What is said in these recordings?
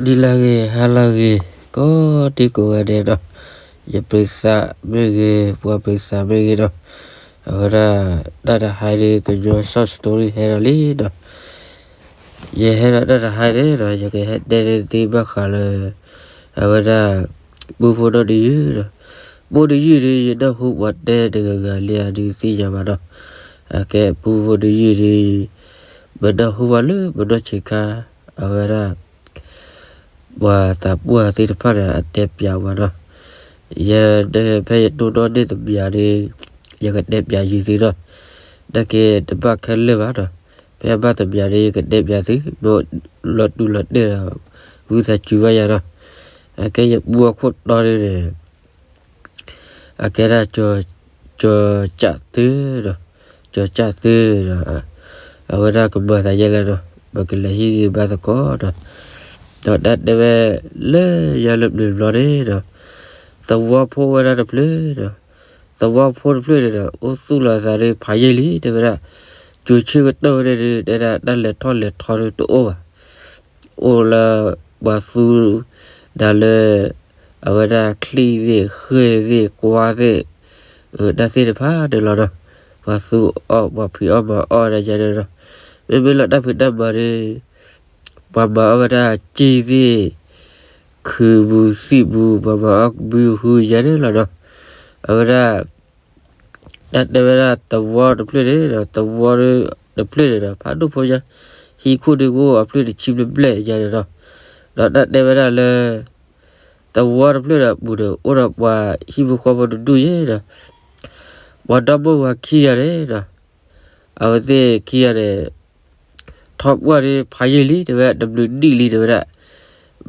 ဂီၤလၢဂ့ၤ ဟါလၢဂ့ၤ ကိးဒံကိးဂၤဒဲးဒီး ယပၢၤသးမ့ၢ်ဂ့ၤ ပှၤပၢၤသးမ့ၢ်ဂ့ၤဒီး အဝဲဒၣ် တၢ်တဟါဒုး ကညီ short story ဟဲဒီးလံဒီး ယဟဲဒီးတၢ်တဟါန့ၣ်ဒီး ယကဟဲတဲန့ၢ်သုဘၣ်ဃးလၢ အဝဲဒၣ် ပူဖိနီၢ်တယုၢ်ဒီး ပူတယုၢ်ဒုး ယနၢ်ဟူပှၤတဲတဂၤဂၤလံ အဒုးသ့ၣ်ညါဘၣ်ဒီး အကဲပူဖိတယုၢ်ဒုး ပနၢ်ဟူဘၣ်လၢပနီၢ်ဆံးခါ အဝဲဒၣ် ပှၤသးပှၢ်သ့ၣ်တဖၣ်န့ၣ် အတဲပၠးဝဲဒီး ယ ဖဲယတိၢ်နီၣ်န့ၢ်တမံၤဒီး ယကတဲပၠးယုာ်သုဒီး နာ်က့တဘၣ်ခဲလၢာ်ဘၣ်ဒီး ဖဲအဘၣ်တမံၤဒီး ယကတဲပၠးသု လီၤတူာ်လီၤတဲာ်ဒီး ဂုာ်သးစူၤဘၣ်ယၤဒီး အကဲယပူအခိၣ်တီဒုးန့ၣ် အကဲဒၣ် ကၠီၤကၠၢ်သုဒီး ကၠီၤကၠၢ်သုဒီး အဝဲဒၣ်ကမၤသးယဲလဲၣ်ဒီး ပကလဲၤဟံးဂ့ၤဘါသကိးဒီး ဒီးတၢ်တဲဝဲလၢယၤလၢပျၢၤတဘျီန့ၣ်ဒီး သဝီဖိဝဲဒၣ်တဖျၢၣ်ဒီး သဝီဖိတဖျၢၣ်န့ၣ်ဒီး အိၣ်သူၣ်လီၤသးဒုးဖးယံာ်လံ တဲဝဲဒၣ် ကၠိၤဆၢကတီၢ်ဝဲန့ၣ်ဒုး တဲဒၣ်တၢ်လဲၤထီၣ်လဲၤထီဒုးတအိၣ်ဘၣ် အိၣ်လၢ ပှၤသူ ဒၣ်လၢ အဝဲဒၣ်ချံသ့ၣ် ဃဲၢ်သ့ၣ် ကွါသ့ၣ် တၢ်သ့ၣ်တဖၣ်န့ၣ်လီၤဒီး ပှၤသူအီၣ် ပှၤဖံးအီၣ်မၤအီၣ်ဒ်ယဲန့ၣ်ဒီး မ့မ့ၢ်လၢတၢ်ဖံးတၢ်မၤန့ၣ် ပှၤမၤအီၣ်ဝဲဒၣ်ကၠံၣ်သ့ၣ် ခုးပူၤသံၣ်ပူၤ ပှၤမၤအီၣ်ဘုဟုယဲန့ၣ်လီၤဒီး အဝဲဒၣ် တၢ်တဲဝဲဒၣ်သဝီတဖျၢၣ်န့ၣ်ဒီး သဝီတဖျၢၣ်န့ၣ်ဒီး ဖးဒိၣ်ဖိညါ ဟံၣ်ခိၣ်ဒုးကအိၣ်အဖျၢၣ်တဆံဘျဲၣ်ဘျဲၣ်ယဲန့ၣ်ဒီး ဒီးတၢ်တဲဝဲဒၣ်လၢ သဝီတဖျၢၣ်ဒီးအပူၤန့ၣ် အိၣ်ဒီးပှၤဟံၣ်ဖိဃီဖိတဒူၣ်ယဲဒီး ပှၤဒီမါဝၤခံဂၤန့ၣ်ဒီး အဝဲသ့ၣ်ခံဂၤန့ၣ် ထီၣ်ပှၢ်ဒုးဖးယံာ်လံ တဲဝဲဒၣ် တဘျုးနံၣ်လံ တဲဝဲဒၣ်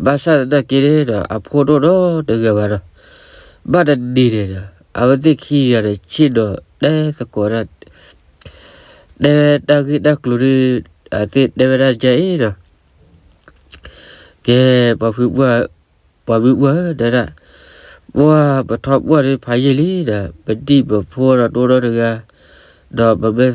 ဘၣ်ဆၣ်သနာ်က့န့ၣ်ဒီး အဖိတအိၣ်နီတဂၤဘၣ်ဒီး ဘၣ်တနံၤန့ၣ်ဒီး အဝဲသ့ၣ်ခံဂၤန့ၣ် ဆ့ၣ်နီၤတဲသကိးတၢ် တဲတၢ်ဂ့ၢ်တၢ်ကျိၤဒုး အဝဲသ့ၣ်တဲဝဲဒၣ်ဒ်အံၤဒီး ကဲ ပှၤဖုပှၢ် ပှၤမုၢ်ပှၢ် တဲဒၣ် ပှၤပထီၣ်ပှၢ်ဒုးဖးယံာ်လံဒီး ပဒံၣ်ပဖိဒီးတအိၣ်နီတဂၤ ဒီးပမ့ၢ်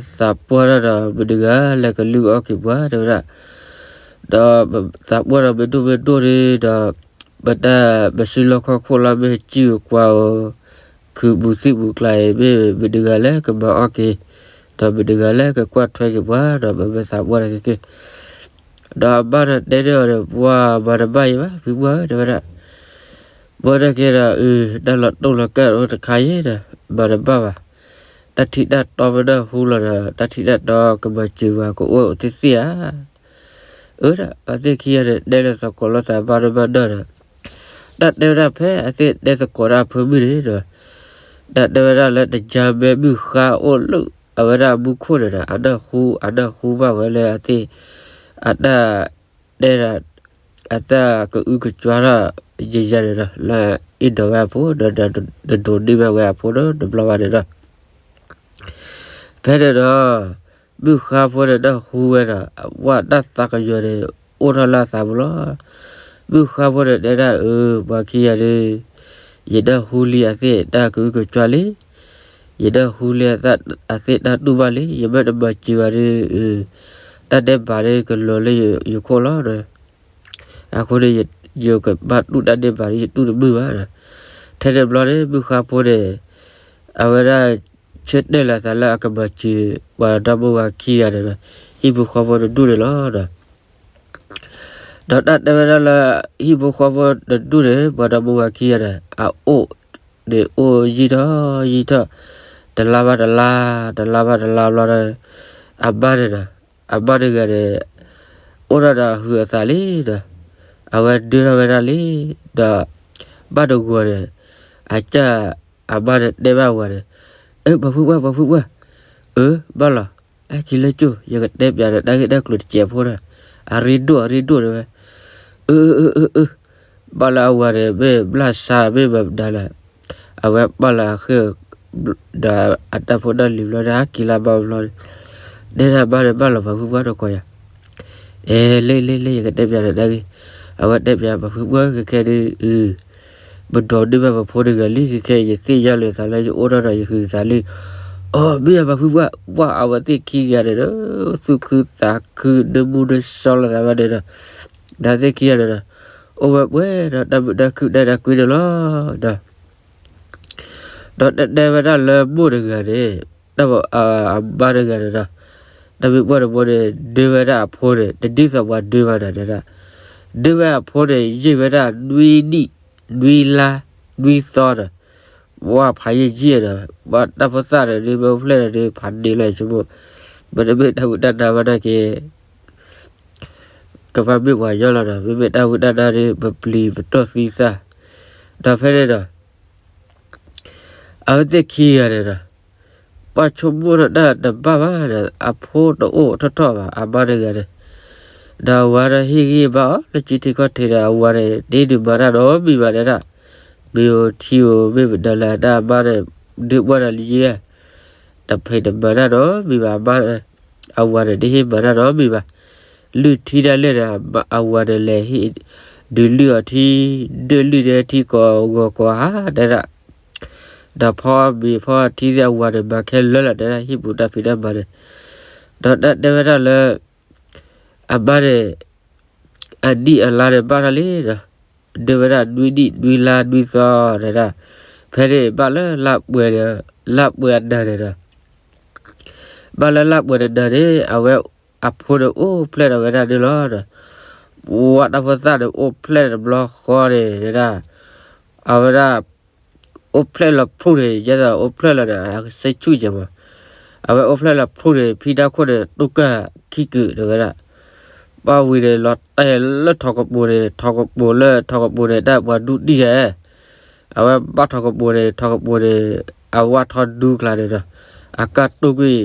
သးပှၢ်တၢ်ဒီး မတဂၤလဲၤကလုၢ်အီၣ်က့ၤပှၤ တဲဝဲဒၣ် ဒီးသးပှၢ်ဒီးမ့ၢ်ဒိၣ်မ့ၢ်ဒိၣ်ဒုးဒီး ပတၢ်ပစုလီၢ်ခီၣ်ခိၣ်လီၤ မ့ၢ်စံၣ်ကွၢ်အီၤ ခုးပူၤသံၣ်ပူၤကျါအံၤ မ့ၢ်မတဂၤလဲၤကမၤအီၣ်က့ၤ ဒီးမတဂၤလဲၤကကွၢ်ထွဲက့ၤပှၤ ဒီးပမ့ၢ်သးပှၢ်တၢ်က့ၤက့ၤ ဒီးအမါဒီးတဲန့ၢ်အီၤဒီး ပှၤမၤတဘၣ်အံၤဘၣ် ဖုပှၢ်ဧၢ တဲဝဲဒၣ် ဘၣ်နာ်က့ဒီး အၢ တၢ်လီၤတိၢ်လီၤကၢ်အိၣ်တခါအံၤဒီး မၤတဘၣ်ဘၣ် တၢ်ထံးတၢ်တီမ့ၢ်နၢ်ဟူလီၤဒီး တၢ်ထံးတၢ်တီကမၤစၢၤပှၤကအိၣ်သ့ၣ်သ့ၣ်ဧါ အၢ ဒီး အဝဲသ့ၣ်ခံဂၤန့ၣ်တဲလၢသကိးလိာ်သးဘၣ်ဒီးဘၣ်ဒီးဒီး တၢ်တဲဝဲဒၣ်ဖဲအဝဲသ့ၣ်တဲသကိးတၢ်အဖၢမုၢ်န့ၣ်ဒီး တၢ်တဲဝဲဒၣ်လၢတယါမ့ၢ်မုၢ်ဃါအိၣ်လၢ အဝဲဒၣ်အမူခိၣ်န့ၣ်ဒီး အနၢ်ဟူ အနၢ်ဟူဘၣ်ဝဲလၢအဝဲသ့ၣ် အတၢ်တဲဒၣ် အတၢ်ကအုကစွါထီၣ် ယယါန့ၣ်ဒီး လၢအ့ၣ်ဒိးဝဲအဖိ ဒီးတဒိးန့ၢ်ဘၣ်ဝဲအဖိဒီးတဘျီဘၣ်န့ၣ်ဒီး ဖဲန့ၣ်ဒီး မုၢ်ဃါဖိန့ၣ်နၢ်ဟူဝဲဒီး အဝဲတၢ်သးကညီၤန့ၣ် အိၣ်ထီၣ်လၢအသးပူၤလီၤ. မုၢ်ဃါဖိန့ၣ်တဲဒၣ် အၢ ပှၤခံဂၤဒီး ယနၢ်ဟူလံအဝဲသ့ၣ်တၢ်ကအုကစွါလံ. ယနၢ်ဟူလံအဝဲသ့ၣ်တၢ်တူၢ်ဘၣ်လံ. ယမ့ၢ်တမၤစၢၤဘၣ်ဒီး တၢ်ဒဲးဘးန့ၣ်ကလီၤလၢယခိၣ်လီၤ. အဃိန့ၣ် ယကဘၣ်တူၢ်တၢ်ဒဲးဘးဒီး ယတူၢ်တမုာ်ဘၣ်. ထဲန့ၣ်ဘျီန့ၣ် မုၢ်ဃါဖိန့ၣ် အဝဲဒၣ် ဆၢတဲာ်လီၤအသးလၢအကမၤစၢၤ ပှၤဒီမါဝၤခံဂၤန့ၣ်ဒီး ဟံၣ်ဖိဃီဖိတဒူၣ်န့ၣ်လီၤ. ဒီးတၢ်တဲဝဲဒၣ်လၢ ဟံၣ်ဖိဃီဖိတဒူၣ်န့ၣ် ပှၤဒီမါဝၤခံဂၤန့ၣ် အအိၣ်န့ၣ်အိၣ်ယံာ်ထီၣ်ယံာ်ထီၣ် တလါဘၣ်တလါ တလါဘၣ်တလါဘျီဒီး အမါန့ၣ်ဒီး အမါတဂၤန့ၣ် အိၣ်ထီၣ်ဒီးအဟုးအသးလံဒီး အဝဲဒၢထီၣ်ဝဲဒၣ်လံ ဒီး ဘၣ်တဂီၤန့ၣ် အစၢ် အမါန့ၣ်တဲဘၣ်ဝဲန့ၣ် အၢ ပှၤဖုပှၢ် ပှၤဖုပှၢ် အၢ ဘၣ်လီၤ ဟဲက့ၤလၢကၠိ ယကတဲပျးဒီးတၢ်ဂ့ၢ်တၢ်ကျိၤတစဲးဖိဒီး အရ့ဒိၣ် အရ့ဒိၣ်တဲဝဲ အၢ အၢ အၢ အၢ ဘၣ်လၢအဝၤန့ၣ် မ့ၢ်ဘျၣ်ဆါ မ့ၢ်မၤမနုၤလဲၣ် အဝဲပာ်လီၤအဃ့ၢ် ဒီးအတၢ်ဖိတၢ်လံၤဘျီဒီး ဟဲက့ၤလၢအမါဘျီန့ၣ် တဲဒၣ်အမါန့ၣ် ဘၣ်လီၤ ပှၤဖုပှၢ်တကိးယၤ အဲ လ့ လ့ လ့ ယကတဲပျးနၤတၢ်ဂ့ၢ် အဝဲတဲပျး ပှၤဖုပှၢ် ခဲခဲဒုး ပဒိးန့ၢ်ဘၣ်ပဖိတဂၤလံ ခဲခဲ ယသ့ၣ်ညါလီၤသးလၢယအိၣ်ထီၣ်ဒီးယဟုးသးလံ အီ မ့ၢ်ယၤပှၤဖုပှၢ် ပှၤအဝဲသ့ၣ်ခံဂၤန့ၣ်ဒီး သူၣ်ခုသးခု နၢမူနၢဆှီလိာ်သးဘၣ်န့ၣ်ဒီး ဒီးသ့ၣ်ခံဂၤန့ၣ်ဒီး အိၣ်ဝဲပှဲၤဒီးတၢ်မုာ်တၢ်ခုၣ်တၢ်အဲၣ်တၢ်ကွံန့ၣ်လီၤ. ဒီးတၢ်တဲဝဲဒၣ်လၢမိၢ်တဂၤန့ၣ်, တၢ်အမါတဂၤန့ၣ်ဒီး, တၢ်မ့ၢ်ပှၢ်တဘိန့ၣ် ဒုးဝဲဒၣ်အဖိန့ၣ် တဒ်သိးပှၤဒုးဘၣ်ဒီး ဒုးဝဲအဖိန့ၣ် ယံာ်ဝဲဒၣ်နွံနံၣ်, နွံလါ, နွံသီဒီး, ပှၢ်ဖးယံာ်ယံာ်ဒီး, ပှၢ်တၢ်ဖိသၣ်ဒီး ဒုးမ့ၢ်အိၣ်ဖျဲၣ်ဒီး ဒုးဖးန့ၢ်လီၤဆိကမိၣ်, မ့တမ့ၢ်တၢ်ဝံတၢ်နါဘၣ်နာ်က့ၤ ကဘၣ်မ့ၢ်ပှၤညီလီၤဒီး မ့မ့ၢ်တၢ်ဝံတၢ်နါဒီး ပပျံၤပတီၢ်သံသၣ်, ဒီးဖဲန့ၣ်ဒီး အဝဲသ့ၣ်ခံဂၤန့ၣ်ဒီး, ပှၢ်ဆိကမိၣ်ဒီးတၢ်တဘၣ်ဘၣ်ဒီး အဖိတအိၣ်ထီၣ်ထီၣ်ဘၣ် အမါတဂၤန့ၣ်, ဒီးအဝၤဒီးဟ့ၣ်ဂံၢ်ဘါအီၤလၢကၠံထံခီၣ်ထံးဒီး အဝၤန့ၣ် တဟ့ၣ်ဒုးမၤတၢ်နီတမံၤဘၣ်ဒဲဒၣ်, မ့ၢ်ထံဧိၤမ့ၢ်ပဒၢးလၢတၢ်အမါန့ၣ် ဒုးပှၢ်ဒီးလံယဲၢ် တဖံးတမၤတၢ်နီတမံၤဘၣ် အမါ, အဝၤန့ၣ် တဟ့ၣ်မၤတၢ်နီတမံၤဘၣ်, လုၢ်ထံဒၣ်လဲာ်န့ၣ် အဝၤန့ၣ်လဲၤဟ့ၣ် ဒုးလုၢ်အီၤထံ, ဒုးလုၢ်ဒၢထံကိးဂီၤကိးဟါဒဲဒၣ်, ဒီးဖီမ့ၤဖီထံသ့ၣ်အဝၤန့ၣ် မၤခဲလၢာ်လီၤဒဲဒၣ် ဟံၣ်ပူၤတၢ်ဖံးတၢ်မၤန့ၣ်, ဒီးတၢ်တဲဝဲဒၣ်လၢ အမါန့ၣ် အနံၣ်အလါန့ၣ်ဘၣ်ထီၣ်လံဒီး, ဒုးဝဲဒၣ်နွံနံၣ်နွံလါနွံသီဒဲဒၣ်, ဖဲန့ၣ်ဘၣ်လၢလါပှဲၤန့ၣ်, လါပှဲၤအနၤန့ၣ်ဒီး, ဘၣ်လၢလါပှဲၤတနၤန့ၣ် အဝဲအဖိန့ၣ်အိၣ်ဖျဲၣ်ဒီးဝဲဒၣ်န့ၣ်လီၤဒီး, ပှၢ်တၢ်ဖိသၣ်န့ၣ်အိၣ်ဖျဲၣ်တဘျီဃီန့ၣ်ဒဲဒၣ်, အဝဲဒၣ် အိၣ်ဖျဲၣ်လီၤဖှိၣ်န့ၣ် ယဲသိးအိၣ်ဖျဲၣ်လီၤန့ၣ် အစ့ဆူၣ်ကဲမး, အဝဲအိၣ်ဖျဲၣ်လီၤဖှိၣ်န့ၣ် ဖံတၢ်ခိၣ်န့ၣ် တူၢ်ကၢ်ခံကုာ်ဒဲဝဲဒၣ်, ပှၢ်ဝံၤန့ၣ် လီၤတဲာ်လၢထီၣ်ကပူၤန့ၣ် ထီၣ်ကပူၤလၢထီၣ်ကပူၤန့ၣ် တၢ်ပှၤဒူတံၢ်ဧဲ, အဝဲဘၣ်ထီၣ်ကပူၤန့ၣ် ထီၣ်ကပူၤန့ၣ် အဝဲထီၣ်ဒူကျါန့ၣ်ဒီး, အကၢ်တူၢ်ကွံာ်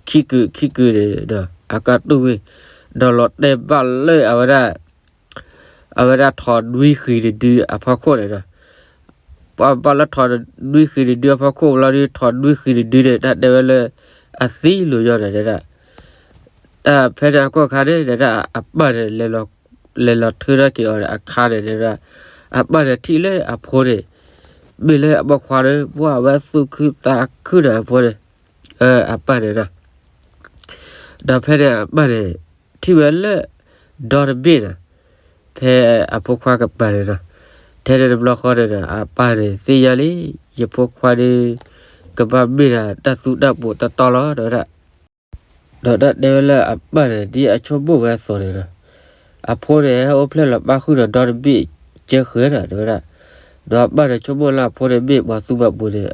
ခံကုာ်ခံကုာ်န့ၣ်ဒီး အကၢ်တူၢ်ကွံာ်, ဒီးလီၤတဲာ်ဘၣ်လၢအဝဲဒၣ် အဝဲဒၣ်ထီၣ်နွံဃံၤတဒုအဖီခိၣ်န့ၣ်ဒီး, ပှၤဘၣ်လၢထီၣ်နွံဃံၤတဒုအဖီခိၣ်လီၤဒီး ထီၣ်နွံဃံၤတဒုန့ၣ် တၢ်တဲဝဲလၢ အသံလိာ်ညီန့ၣ်ဒဲဒၣ်, တၢ်ဖဲန့ၣ်အကီၢ်ခါန့ၣ်ဒဲဒၣ် အပၢ်န့ၣ် လဲၤလီၤထုးထီၣ်က့ၤအီၤအခါန့ၣ်ဒဲဒၣ်, အပၢ်န့ၣ်ထံၣ်လၢအဖိန့ၣ် မ့ၢ်လၢအပိာ်ခွါန့ၣ် ပှၢ်ဝဲသူၣ်ခုသးခုန့ၣ်အဖိန့ၣ်, အပၢ်န့ၣ်ဒီး ဒီးဖဲန့ၣ်အပၢ်န့ၣ် ထံၣ်ဝဲလၢ ဒီတဘ့ၣ်န့ၣ်, ဖဲအဖိခွါကပၤန့ၣ်ဒီး, ထဲန့ၣ်တဘျီဃီန့ၣ်ဒီး အပၢ်န့ၣ်သ့ၣ်ညါလံ, ယဖိခွါဒီး ကဘၣ်မ့ၢ်ဒၣ်တၢ်သူတၢ်ပိာ်တတီလီၤ တဲဝဲဒၣ်, ဒီးတၢ်တဲဝဲလၢအပၢ်န့ၣ် ဒ်အဆိကမိၣ်ဝဲအသိးန့ၣ်ဒီး, အဖိန့ၣ် ဟဲအိၣ်ဖျဲၣ်လီၤပၣ်ဃုာ်ဒီးဒီတဘ့ၣ်ကဲဃဲၤဒီး တဲဝဲဒၣ်, ဒီးအပၢ်န့ၣ်ဆိကမိၣ်လၢအဖိန့ၣ် မ့ၢ်ပှၤသူၣ်ဘၣ်ပူၤန့ၣ်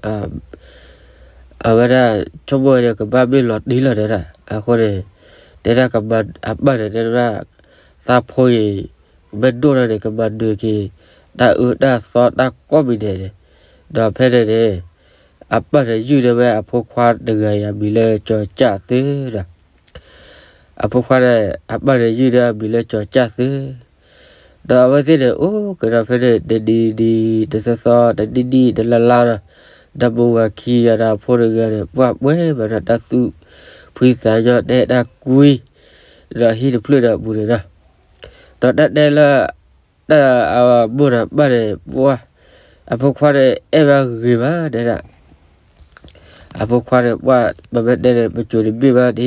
အဝဲဒၣ်ဆိကမိၣ်ဝဲန့ၣ် ကဘၣ်မ့ၢ်လီၤတံၢ်လီၤတဲဒၣ်, အဃိန့ၣ် တဲဒၣ်ကမၤ အပၢ်န့ၣ်တဲဒၣ်, သးဖိအံၤ မ့ၢ်ဒိၣ်ထီၣ်န့ၣ် ကမၤနၢၤက့ၤ တၢ်အၢတၢ်သီတၢ်ကိးမံၤဒဲးန့ၣ်, ဒီးဖဲန့ၣ်န့ၣ် အပၢ်န့ၣ်ယုၢ်ဒၣ်ဝဲအဖိခွါတဂၤအံၤ အမံၤလၢကၠီၤကၢ်သၢဒီး အဖိခွါန့ၣ် အပၢ်န့ၣ်ယုၢ်ဒၣ်အမံၤလၢကၠီၤကၢ်သၢ, ဒီးအဝဲသ့ၣ်န့ၣ် အိၣ်ကဒီးဖဲန့ၣ် တနံၤနံၤ တသီသီ တနံၣ်နံၣ်တလါလါဒီး, ဒီးမိၢ်ဝၤခံဂၤဒီးအဖိတဂၤန့ၣ် ပှၢ်ပှဲၤဘၣ်ဒီးတၢ်သူၣ်ဖှံသးညီ တၢ်အဲၣ်တၢ်ကွံ ဒီးဟံၣ်တဖျၢၣ်ဒီးအပူၤန့ၣ်ဒီး, ဒီးတၢ်တဲလၢ တၢ်အမိၢ်ဒီးပၢ်န့ၣ် ပှၢ် အဖိခွါန့ၣ် အဲၣ်ဘၣ်ဂ့ၤမးဒဲဒၣ် အဖိခွါန့ၣ် ပှၢ် ပမ့ၢ်တဲန့ၣ် ပစိၤတဘ့ၣ်ဘၣ် ဒ်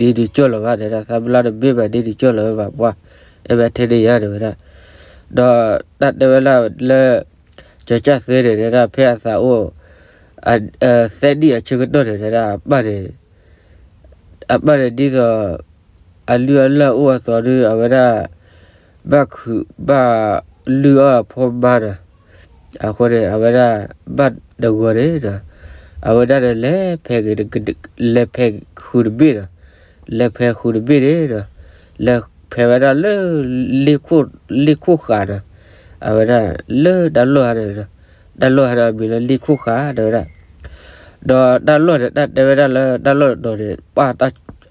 ဒုးကၠီၣ်လီၤဘၣ်ဒဲဒၣ် သးပလၢတဘ့ၣ်ဘၣ် ဒ်ဒုးကၠီၣ်လီၤဝဲဘၣ် ပှၢ် အဲၣ်ဘၣ်ထဲန့ၣ်ယါတဲဝဲဒၣ်, ဒီးတၢ်တဲဝဲလၢ လၢ ကၠီၤကၢ်သၢန့ၣ်ဒဲဒၣ် ဖဲအသးအိၣ် သၢနံၣ်အဆၢကတီၢ်န့ၣ်ဒဲဒၣ် အပၢ်န့ၣ် အပၢ်န့ၣ်ဒ်သိး အလုၢ်အလၢ်အိၣ်အသိးဒီး အဝဲဒၣ် ဘၣ်ခုးဘၣ်လုၢ်အီၣ်အဖိမါဒီး အဃိန့ၣ် အဝဲဒၣ်ဘၣ်တဂီၤန့ၣ်ဒီး အဝဲဒၣ်န့ၣ်လဲၤဖဲး လဲၤဖဲးဃုာ်တဘ့ၣ်ဒီး လဲၤဖဲးဃုာ်တဘ့ၣ်န့ၣ်ဒီး လဲၤဖဲးဝဲဒၣ်လၢ လ့ၣ်ခိၣ်ဃာ်ဒီး အဝဲဒၣ်လၢတၢ်လီၢ်ဟါန့ၣ်ဒီး တၢ်လီၢ်ဟါန့ၣ်အမံၤလၢလ့ၣ်ခိၣ်ဃာ်တဲဝဲဒၣ် ဒီးတၢ်လီၢ်န့ၣ် တၢ်တဲဝဲဒၣ်လၢတၢ်လီၢ်တတီၤန့ၣ် ပှၢ်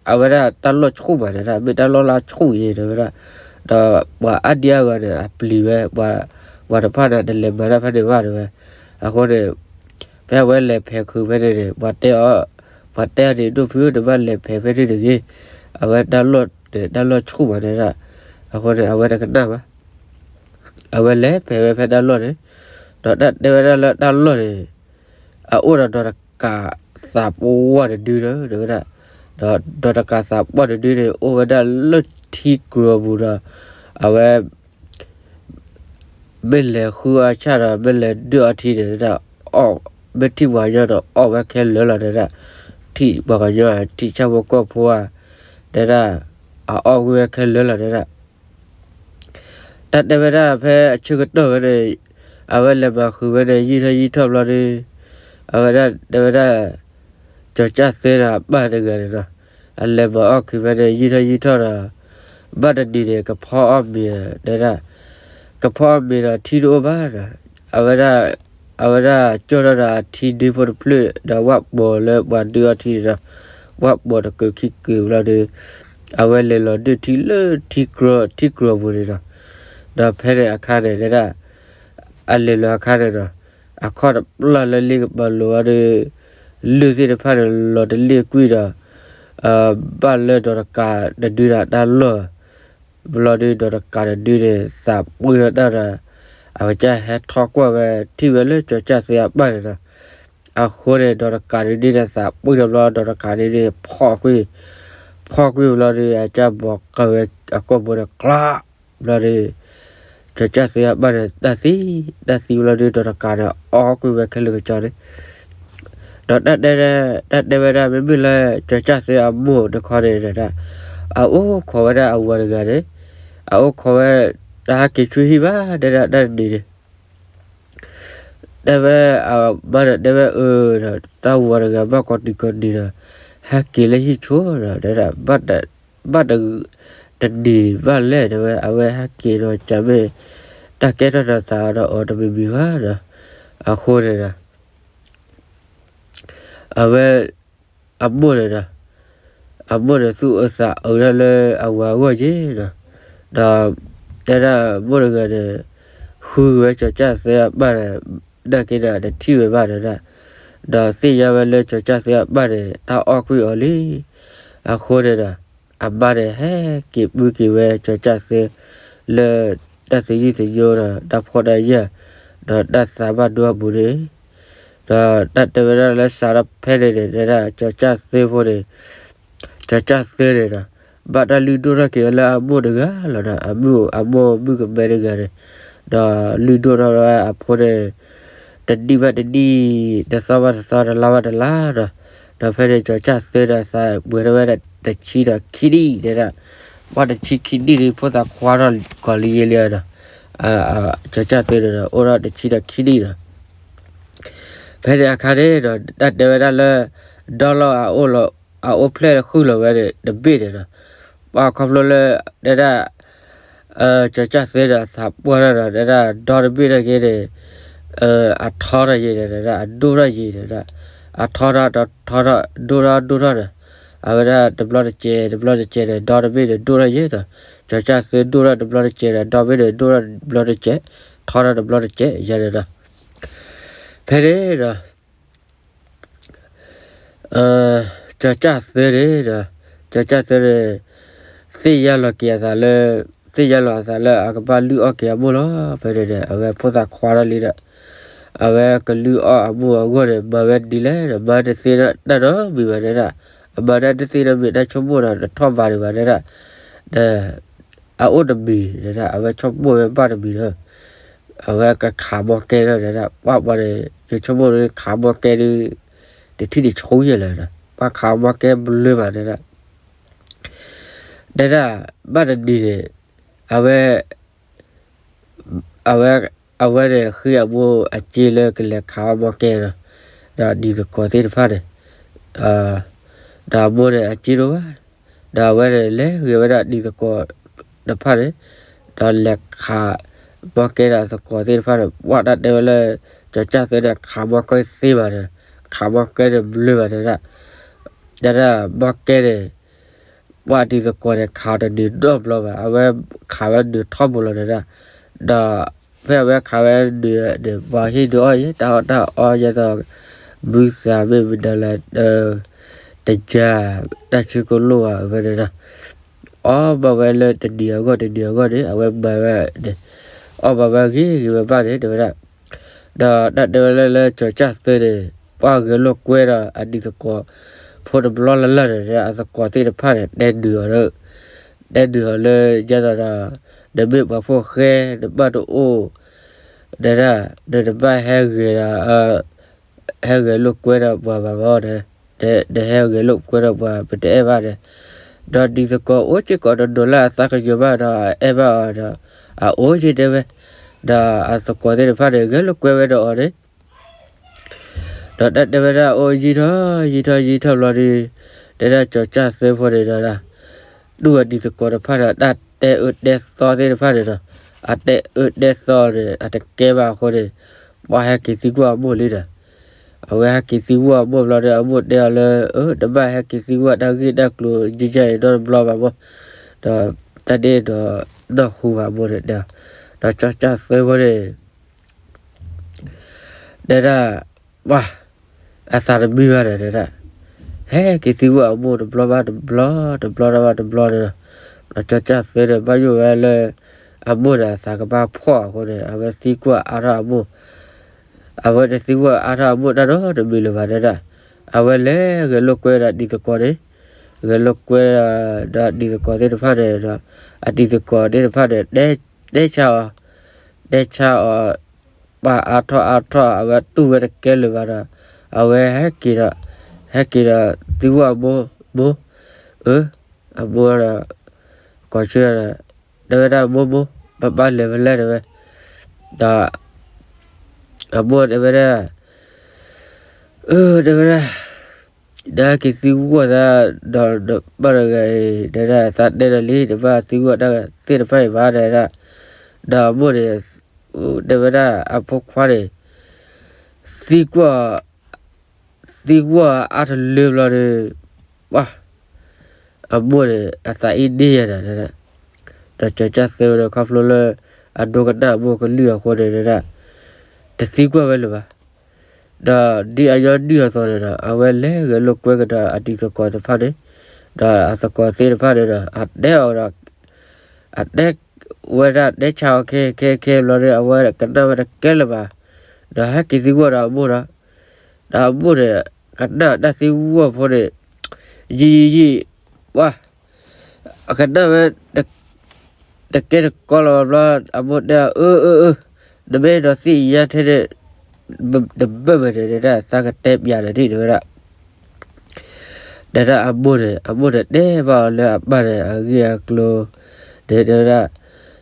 အဝဲဒၣ်တၢ်လီၢ်ဆူၣ်မးန့ၣ်ဒၣ် မ့ၢ်တၢ်လီၢ်လၢဆူၣ်အံၤတဲဝဲဒၣ်, ဒီးပှၤအါဒံအါဂၤန့ၣ် အပျံၤဝဲ ပှၤတဖၣ်န့ၣ် တလဲၤမၤတၢ်ဖဲန့ၣ်ဘၣ်တဲဝဲ, အဃိန့ၣ် ဖဲအဝဲလဲၤဖဲးခုးဖဲန့ၣ်န့ၣ် ပှၤတဲအီၤ, ပှၤတဲအီၤန့ၣ် ဒိၣ်ဖုဧၢ နဘၣ်လဲၤဖဲးဖဲန့ၣ်တဂ့ၤ, အဝဲတၢ်လီၢ်န့ၣ် တၢ်လီၢ်ဆူၣ်မးတဲဒၣ်, အဃိန့ၣ် အဝဲတကနၣ်ဘၣ် အဝဲလဲၤဖဲးဝဲဖဲတၢ်လီၢ်န့ၣ်, ဒီးတၢ်တဲဝဲဒၣ်လၢတၢ်လီၢ်န့ၣ် အအိၣ်ဒီးဒီးတကးသးပှၢ်တဒုဒီး တဲဝဲဒၣ်, ဒီးဒီးတကးသးပှၢ်တဒုန့ၣ် အိၣ်ဝဲဒၣ်လၢထံကျိၤပူၤဒီး အဝဲ မ့ၢ်လဲၤဃုအီၣ်ဆၣ်ဒီး မ့ၢ်လဲၤဒုးအီထံန့ၣ်ဒၣ်, အီၣ်, မ့ၢ်ထံၣ်ပှၤကညီဒီး အီၣ်ဝဲခဲလၢာ်လီၤဒၣ်, ထံၣ်ပှၤကညီ ထံၣ်ဆၣ်ဖိကီၢ်ဖိဧါ, ဒၣ်, အအီၣ်ကွံာ်ဝဲခဲလၢာ်လီၤဒၣ်. တၢ်တဲဝဲဒၣ်ဖဲအဆၢကတီၢ်ဝဲန့ၣ်, အဝဲလဲၤမၤဃုာ်ဝဲန့ၣ် ယံာ်ထီၣ်ယံာ်ထီၣ်ဘျီဒီး, အဝဲဒၣ်တဲဝဲဒၣ်, ကၠီၤကၢ်သ့ဒီးအပၢ်တဂၤန့ၣ်ဒီး, အလဲၤမၤအီၣ်ကွံာ်ဝဲန့ၣ် ယံာ်ထီၣ်ယံာ်ထီၣ်ဒီး, ဘၣ်တနံၤန့ၣ် ကဖီအီၣ်မ့ၤဒီး, ကဖီအီၣ်မ့ၤဒီးထံတအိၣ်ဘၣ်ဒီး, အဝဲဒၣ်, အဝဲဒၣ်ကၠီၣ်ထီၣ်ဒီးအထံဒ့ဖိတဖျၢၣ်ဒီး ဝၣ်ပိာ်လၢပှၤဒုးအီထံန့ၣ်ဒီး, ဝၣ်ပိာ်တကုာ်ခံကုာ်ဘျီဒီး, အဝဲလဲၤလီၤဒုးထံလၢထံကျီၤ, ထံကျီၤပူၤန့ၣ်ဒီး, ဒီးဖဲန့ၣ်အခါန့ၣ်ဒၣ်, အလဲၤလီၤအခါန့ၣ်ဒီး, အခီၣ်တပျၢ်လၢလ့ကပၤလိၤဝဲဒီး, လုၢ်သ့ၣ်တဖၣ်န့ၣ်လီၤတလ့ၣ်ကွံာ်ဒီး, ဘၣ်လၢဒီးတကးတဒုဒီးတၢ်လီၢ်, ဘျီဒီးဒီးတကးတဒုန့ၣ် သးပှ့ၤဒီးတၢ်ဒီး, အကစၢ်ဟဲထီၣ်ကွၢ်ဝဲ ထံၣ်ဝဲလၢကၠီၤကၢ်သ့အပၢ်န့ၣ်ဒီး, အဃိန့ၣ် ဒီးတကးတဒုန့ၣ် သးပှ့ၤဒီးဘျီ ဒီးတကးဒုန့ၣ် ဖီၣ်ကွံာ်, ဖီၣ်ကွံာ်ဘျီဒီး အကစၢ်ဘီးကၢဝဲအကိာ်ဘိန့ၣ် ကျီ ဘျီဒီး, ကၠီၤကၢ်သ့အပၢ်န့ၣ် တၢ်သံ, တၢ်သံဘျီဒီး ဒီးတကးန့ၣ် အီၣ်ကွံာ်ဝဲခဲလၢာ်ကစီန့ၣ်, ဒီးတၢ်တဲ, တၢ်တဲဝဲဒၣ် မ့မ့ၢ်လၢကၠီၤကၢ်သ့အမိၢ်တခီန့ၣ်ဒၣ်, အအိၣ်ခိးဝဲဒၣ်အဝၤတဂၤန့ၣ်, အအိၣ်ခိးဝဲ, တဟဲက့ၤဆူဟံၣ်ဘၣ် တဲဒၣ်တၢ်တနံၤန့ၣ် တဲဝဲ, အမါဒီးတဲဝဲအၢဒီး တၢ်ဝၤတဂၤဘၣ်ကိးတံၤကိးနံၤဒီး, ဟဲက့ၤလၢဟံၣ်ဆိဒီး တဲဒၣ်, ဘၣ်တနံၤဘၣ်လဲၣ် တဲဝဲ အဝဲဟဲက့ၤဒီး ကမ့ၢ်တၢ်ကဲထီၣ်ဒီးသးဒီးအီၤတမံၤမံၤဧါဒီး, အဃိန့ၣ်ဒီး အဝဲ, အမိၢ်န့ၣ်ဒီး, အမိၢ်န့ၣ်သူၣ်အုးသးအုးဒၣ်လၢအဝၤအဂီၢ်က့ၤဒီး, ဒီး, တဲဒၣ်မိၢ်တဂၤန့ၣ်, ဃုဝဲကၠီၤကၢ်သ့အပၢ်န့ၣ်, နာ်က့ဒီးတထံၣ်ဝဲဘၣ်တဲဒၣ်, ဒီးသ့ၣ်ညါဝဲလၢကၠီၤကၢ်သ့အပၢ်န့ၣ် တၢ်အီၣ်ကွံာ်အီၤလံ, အဃိန့ၣ်ဒီး, အမါန့ၣ်ဟဲက့ၤပုၢ်က့ၤဝဲကၠီၤကၢ်သ့, လၢတၢ်သယုၢ်သညိဒီးတၢ်ဖှီၣ်တၢ်ယာ်, ဒီးတၢ်သးဘၣ်ဒိအပူၤန့ၣ်, ဒီးတၢ်တဲဝဲဒၣ်လၢစးထီၣ်ဖဲန့ၣ်န့ၣ် တဲဒၣ်ကၠီၤကၢ်သ့ဖိန့ၣ်, ကၠီၤကၢ်သ့န့ၣ်ဒီး, ဘၣ်တၢ်လုၢ်ဒိၣ်ထီၣ်က့ၤဝဲလၢအမိၢ်တဂၤလီၤဒီး အမိၢ်, အမိၢ်မုၣ်ကမဲတဂၤန့ၣ်, ဒီးလုၢ်ဒိၣ်ထီၣ်ဝဲအဖိန့ၣ်, တနံၣ်ဘၣ်တနံၣ်, တသီဘၣ်တသီ, တလါဘၣ်တလါဒီး, ဒီးဖဲန့ၣ် ကၠီၤကၢ်သ့ဒီးသးပှဲၤထီၣ်ဝဲဒၣ်တဆံဒီးခံနံၣ် တဲဒၣ်, ပှၤတဆံခံနံၣ်ဒီး ဖိသၣ်ခွါထီၣ်ကီၤလံယဲလံဒီး, ကၠီၤကၢ်သ့န့ၣ်ဒီး အိၣ်ထီၣ်တဆံဒီးခံနံၣ်ဒီး, ဖဲန့ၣ်အခါန့ၣ်ဒီး တၢ်တဲဝဲဒၣ်လၢ, ဒီလီၤအအိၣ်လီၤ, အအိၣ်ဖျဲၣ်ဃုာ်လီၤဝဲန့ၣ် တဘ့ၣ်န့ၣ်ဒီး, ပှၤခီဖျိလၢ, တဲဒၣ် ကၠီၤကၢ်သ့ဒီးသးပှၢ်ထီၣ်ဒီး တဲဒၣ်ဒီတဘ့ၣ်န့ၣ်က့န့ၣ်, အထီထီၣ်ယဲန့ၣ်ဒီး အဒိၣ်ထီၣ်ယဲန့ၣ်ဒီး, အထီထီၣ်တထီထီၣ် ဒိၣ်ထီၣ်ဒိၣ်ထီၣ်ဒီး, အဝဲဒၣ်တဘျီတစဲးတဘျီတစဲးန့ၣ် ဒီတဘ့ၣ်န့ၣ်ဒိၣ်ထီၣ်ယဲဒီး, ကၠီၤကၢ်သ့ဒိၣ်ထီၣ်တဘျီတစဲးဒီး ဒီဘ့ၣ်န့ၣ်ဒိၣ်ထီၣ်တဘျီတစဲး, ထီထီၣ်တဘျီတစဲးယဲန့ၣ်ဒီး, ဖဲန့ၣ်ဒီး ကၠီၤကၢ်သ့န့ၣ်ဒီး, ကၠီၤကၢ်သ့န့ၣ်, သ့ၣ်ညါလီၤက့ၤအသးလၢ, သ့ၣ်ညါလီၤအသးလၢအကဘၣ်လုၢ်အီၣ်က့ၤအမိၢ်လီၤ. ဖဲန့ၣ်န့ၣ် အဝဲဖိသၣ်ခွါထီၣ်လံဒီး, အဝဲကလုၢ်အီၣ်အမိၢ်အဂီၢ်န့ၣ် မၤဝဲဒ်လဲၣ်ဒီး မၤတသ့တၢ်နီတမံၤဘၣ်တဲဒၣ်, အမၤတၢ်တသ့နီတမံၤ တၢ်ဆိကမိၣ်ဒီး တထီၣ်ဘးဒံးဘၣ်တဲဒၣ်, ဒီး အအိၣ်တမံၤတဲဒၣ် အဝဲဆိကမိၣ်ဝဲဘၣ်တမံၤဒီး, အဝဲကခးမီကဲဒီးတဲဒၣ် ပှၢ်ပှၢ်န့ၣ် ယဆိကမိၣ်ဒီးခးမီကဲဒီး, တထံၣ်တဆိယဲၢ်လၢၤဒီး ပှၤခးမီကဲဘျၢဘၣ်တဲဒၣ်, တဲဒၣ် ဘၣ်တနံၤန့ၣ် အဝဲ အဝဲ, အဝဲန့ၣ်ဃ့အမိၢ်အစ့လၢကလဲၤခးအီၣ်မီကဲဒီး, ဒီးအတံၤသကိးသ့ၣ်တဖၣ်န့ၣ်, ဒီးအမိၢ်န့ၣ်အစ့တအိၣ်ဘၣ်, ဒီးအဝဲန့ၣ် လဲၤဂ့ၤဝဲဒၣ်အတံၤသကိးတဖၣ်န့ၣ်, ဒီးလဲၤခးမီကဲဒီးအသကိးသ့ၣ်တဖၣ်န့ၣ် ပှၢ်တၢ်တဲဝဲလၢ ကၠီၤကၢ်သ့န့ၣ် ခးမီကဲသ့ဘၣ်န့ၣ်, ခးမီကဲန့ၣ်ဘျၢဘၣ်တဲဒၣ်, တဲဒၣ်မီကဲန့ၣ် ပှၤတံၤသကိးန့ၣ် ခးတနုာ်နီတဘျီဘၣ်, အဝဲခးဝဲနုာ်ထီဘိလီၤတဲဒၣ်, ဒီးဖဲအဝဲခးဝဲနုာ်န့ၣ် ပှၤဟ့ၣ်ဒုးအီၣ်အံၤ တၢ်အီၣ်တၢ်အီယဲသိး ဘုသးမ့ၢ်မနုၤလဲၣ်, တယၤ, တၢ်ဆူကလိၣ်ဘၣ်ဝဲန့ၣ်ဒီး, အီၣ်ဘၣ်ဝဲလၢတနံၤအဂီၢ်တနံၤအဂီၢ်န့ၣ် အဝဲမၤဝဲန့ၣ်, အီၣ်ဘၣ်ဝဲဂ့ၤဂ့ၤဝဲဘၣ်န့ၣ် တဲဝဲဒၣ် ဒီးတၢ်တဲဝဲလၢလၢကၠီၤကၢ်သ့န့ၣ် ပှၤဂဲၤလိာ်ကွဲဒီးအတံၤသကိးဖိတဘျီလၢ်လၢ်န့ၣ် အသကိးသ့ၣ်တဖၣ်န့ၣ် တဲဒုးအီၤလၢ, တဲဒုးအီၤလၢယဲသိးဒီး နမ့ၢ်ပှၤဖိဃဲ နဘၣ်တအိၣ် တဲဒၣ်, နတဘၣ်ဟဲဂဲၤဒီး ဟဲဂဲၤလိာ်ကွဲဒီးပှၤဘၣ်မီၤ, နဟဲဂဲၤလိာ်ကွဲဒီးပှၤ ပတအဲၣ်ဘၣ်ဒီး, ဒီးဒ်သကိးအိၣ်စ့ၢ်ကီးတနီၤလၢအသးကညီၤဘၣ်ဒီး အအဲၣ်ဘၣ်အီၤဒီး အအိၣ်ယံၤတဲဝဲ, ဒီးအသကိးသ့ၣ်တဖၣ်န့ၣ် ဂဲၤလိာ်ကွဲဝဲဒီးအီၤန့ၣ် ဒီးတၢ်တဲဝဲဒၣ်အိၣ်ယံၤထီၣ်ယံၤထီၣ်ယံၤထီၣ်ဘျီဒီး, တဲဒၣ်ကၠီၤကၢ်သၢဖိန့ၣ်ဒီး ဒူၣ်ဝဲဒ်သကိးတဖၣ်ဒီး တၢ်တဲအၢတဲသီသ့ၣ်တဖၣ်န့ၣ်ဒီး, အတဲအၢတဲသီန့ၣ် အတကဲဘၣ်အဃိန့ၣ်, ပှၤဟဲက့ၤသံကွၢ်အမိၢ်လံဒီး, အဝဲဟဲက့ၤသံကွၢ်အမိၢ်ဘျီဒီး အမိၢ်တဲအီၤလၢ အၢ တဘၣ်ဟဲက့ၤသံကွၢ်တၢ်ဂ့ၢ်တၢ်ကျိၤ ယံယံၤအံၤနီတဘျီဘၣ်မီၤ, ဒီးတၢ်ဒ်ဒီး နီၢ်ဟူဂၤအမိၢ်န့ၣ်တဲ, ဒီးကၠီၤကၢ်သၢဖိန့ၣ် တဲဒၣ်, ပှၤ, အသးတမံဘၣ်ဒီးတဲဒၣ်, ဟဲက့ၤသံကွၢ်အမိၢ်တဘျီဘၣ်တဘျီ, တဘျီဘၣ်တဘျီန့ၣ်ဒီး, ဒီးကၠီၤကၢ်သၢန့ၣ် ဘၣ်ယိၣ်ဝဲလၢ အမိၢ်န့ၣ်အသးကဘၣ်ဖှီၣ်အဃိန့ၣ် အဝဲသံကွၢ်အါထီၣ်အမိၢ်, အဝဲတသံကွၢ်အါထီၣ်အမိၢ်တၢ်နီတမံၤလၢၤဘၣ်တဲဒၣ်, အဝဲလဲၤဂဲၤလိာ်ကွဲဒီးဒ်သကိးန့ၣ်, ဂဲၤလိာ်ကွဲဒီးဒ်သကိးသ့ၣ်တဖၣ်န့ၣ်ဒီး, အဒ်သကိးသ့ၣ်တဖၣ်န့ၣ် တဲဆါအီၤ, တဲဆါအီၤ ပှၤအါထီၣ်အါထီၣ် အဝဲတူၢ်ဝဲတကဲလၢၤဘၣ်ဒီး, အဝဲဟဲက့ၤဒီး, ဟဲက့ၤဒီး သံကွၢ်အမိၢ်, မိၢ်, အၢ, အမိၢ်ဒီး, ကိးဆၢဒီး, တဲဝဲဒၣ်မိၢ်မိၢ် ပဘၣ်လဲၤဖဲလဲၣ်တဲဝဲ, ဒီး, အမိၢ်တဲဝဲဒၣ်, အၢ တဲဝဲဒၣ်, နဟဲက့ၤသံကွၢ်သး, ဒီးနပၢ်တဂၤအံၤ တဲဒၣ် သးတဲဒီးလံ တဘၣ်သံကွၢ်တၢ်သ့ၣ်တဖၣ်အံၤဘၣ်တဲဒၣ်, ဒီးအမိၢ်န့ၣ်, တဲဝဲဒၣ်အဖိခွါန့ၣ်, သံကွၢ်, သံကွၢ်အါတလၢဘျီဒီး, ပှၤ, အမိၢ်န့ၣ် အသးအ့န့ၢ်ယၤဒီး, ဒီးကၠီၤကၢ်သၢဒီးခီဖျိလၢ အဒိကနၣ်အမိၢ်ကလုၢ်အဃိန့ၣ်တဲဒၣ်, တသံကွၢ်ဝဲလၢၤဘၣ်. ဒီးဒ်အညီနုၢ်အသိးန့ၣ်ဒီး အဝဲလဲၤဂဲၤလိာ်ကွဲကဒီးအတံၤသကိးတဖၣ်န့ၣ်, ဒီးအသကိးသ့ၣ်တဖၣ်န့ၣ်ဒီး အတဲအီၤဒီး, အတဲဝဲဒၣ်တဲဆါအီၤခဲခဲခဲဘျီဒီး အဝဲကနၣ်ဝဲတကဲလၢၤဘၣ်, ဒီးဟဲက့ၤသံကွၢ်ဒီးအမိၢ်ဒီး, ဒီးအမိၢ်န့ၣ် ကနၣ်တၢ်သံကွၢ်ဖိန့ၣ်, ယံာ်ယံာ်ယံာ်, ပှၤ, အကနၣ်ဝဲ တကဲတကီလီၤဘျီ, အမိၢ်တဲအီၤ အၢ အၢ အၢ, နမ့ၢ်အဲၣ်ဒိးသ့ၣ်ညါထဲန့ၣ်, တဘၣ်မ့ၢ်န့ၣ် တဲဒၣ်သးကတဲပျးန့ၣ်ဒ်တဲဝဲဒၣ်, တဲဒၣ်အမိၢ်န့ၣ် အမိၢ်န့ၣ်တဲဘၣ်အီၤလၢအပၢ်န့ၣ် အဂ့ၢ်အကျိၤန့ၣ် တဲဝဲဒၣ်,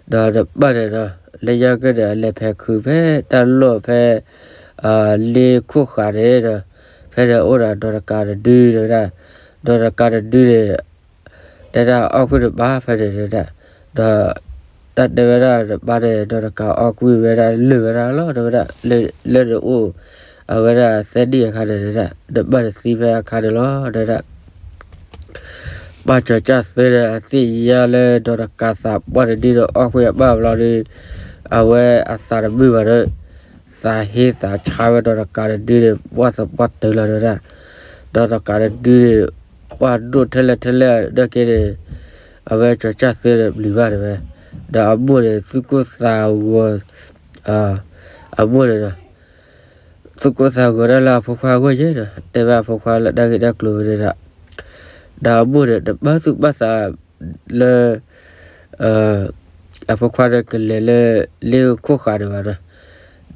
ဒီးနပၢ်န့ၣ်ဒီး လၢညါက့န့ၣ် အလဲၤဖဲးခုးဖဲတၢ်လီၢ်ဖဲ လ့ခိၣ်ဃာ်န့ၣ်ဒီး, ဖဲန့ၣ်အိၣ်ဒီးဒီးတကးတဒုတဲဝဲဒၣ်, ဒီးတကးတဒုန့ၣ် တဲဒၣ်အီၣ်ကွံာ်တဘၣ်ဖဲန့ၣ်တဲဒၣ်, ဒီး တၢ်တဲဝဲဒၣ်တဘၣ်န့ၣ် ဒီးတကးအီၣ်ကွံာ်ဝဲဒၣ်လၢာ်ဝဲဒၣ်လီၤတဲဝဲဒၣ်, လၢနအိၣ် အဝဲဒၣ်သၢနံၣ်အခါန့ၣ်တဲဒၣ် နဘၣ်တသံဖဲအခါန့ၣ်လီၤတဲဒၣ်. ပၢ်ကၠီၤကၢ်သၢန့ၣ် အသ့ၣ်ညါလၢဒီးတကးသးပှၢ်တဒုဒီးအီၣ်ကွံာ်အပၢ်ဘျီဒီး, အဝဲအသးတမုာ်ဘၣ်ဒီး, သးဟ့သးဆါဝဲဒီးတကးတဒုန့ၣ် ပှၢ်သပှၢ်တၢၢ်လီၤတဲဝဲဒၣ်, ဒီးတကးတဒုန့ၣ် ပှၢ်ဒိၣ်ထဲလဲၣ်ထဲလဲၣ်ဒၢက့န့ၣ်, အဝဲကၠီၤကၢ်သၢန့ၣ်ပျံၤဘၣ်တဲဝဲ, ဒီးအမိၢ်န့ၣ် သူၣ်ကိၢ်သးဂီၤ အမိၢ်န့ၣ်ဒီး, သူၣ်ကိၢ်သးဂီၤဒၣ်လၢအဖိခွါအဂီၢ်ယဲဒီး တဲဘၣ်အဖိခွါလၢတၢ်ဂ့ၢ်တၢ်ကျိၤဝဲန့ၣ်ဒီး, ဒီးအမိၢ်န့ၣ် တပၢ်သူၣ်ပၢ်သးလၢ အဖိခွါန့ၣ်ကလဲၤလၢ လ့ခိၣ်ဃာ်န့ၣ်ဘၣ်ဒီး,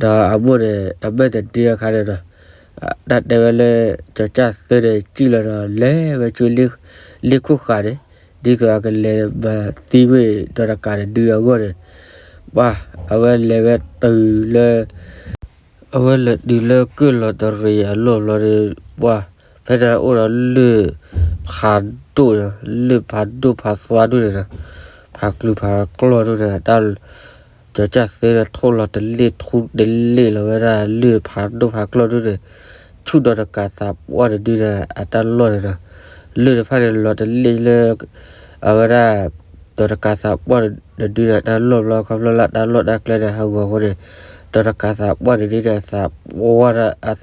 ဒီးအမိၢ်န့ၣ် အမဲာ်တဒ့အခါန့ၣ်ဒီး, တၢ်တဲဝဲလၢ ကၠီၤကၢ်သၢန့ၣ် စံၣ်လီၤဒီး လဲၤဝဲဆူ လ့ခိၣ်ဃာ်န့ၣ်, ဒ်သိးအကလဲၤမၤသံကွံာ်ဒီးတကးတဒုအဂီၢ်န့ၣ်, ပှၤ, အဝဲလဲၤဝဲတုၤလၢ အဝဲလဲၤတုၤလၢကၢၢ်လီၤတရံးအလီၢ်ဘျီဒီး, ပှၤ, ဖဲန့ၣ်အိၣ်ဒီးလၢၢ်ဖးဒိၣ်, လၢၢ်ဖးဒိၣ်ဖးသွါဒိၣ်န့ၣ်ဒီး, ဖးကျူၤဖးကျီၢ်ဒိၣ်န့ၣ်, တၢ် ကၠီၤကၢ်သၢန့ၣ် ထိၣ်လီၤတလ့ၣ်ထူတလ့ၣ်လီၤဝဲဒၣ်လၢၢ်ဖးဒိၣ်ဖးကျီၢ်ဒိၣ်န့ၣ်, ဆူၣ်ဒီးတကးသးပှၢ်တဒုန့ၣ် အတၢ်လီၢ်န့ၣ်ဒီး, လၢၢ်တဖၣ်န့ၣ်လီၤတလ့ၣ်လၢ အဝဲဒၣ် ဒီးတကးသးပှၢ်တဒုန့ၣ် တၢ်လီၢ်ဘျီ ခီဖျိလၢတၢ်လီၢ်တၢ်ကျဲန့ၣ် ဟးဂီၤအဃိန့ၣ်, ဒီးတကးသးပှၢ်တဒုန့ၣ် အသးပှၢ်ဒီး အသးပှံၢ်ဒီးတၢ်ဘျီ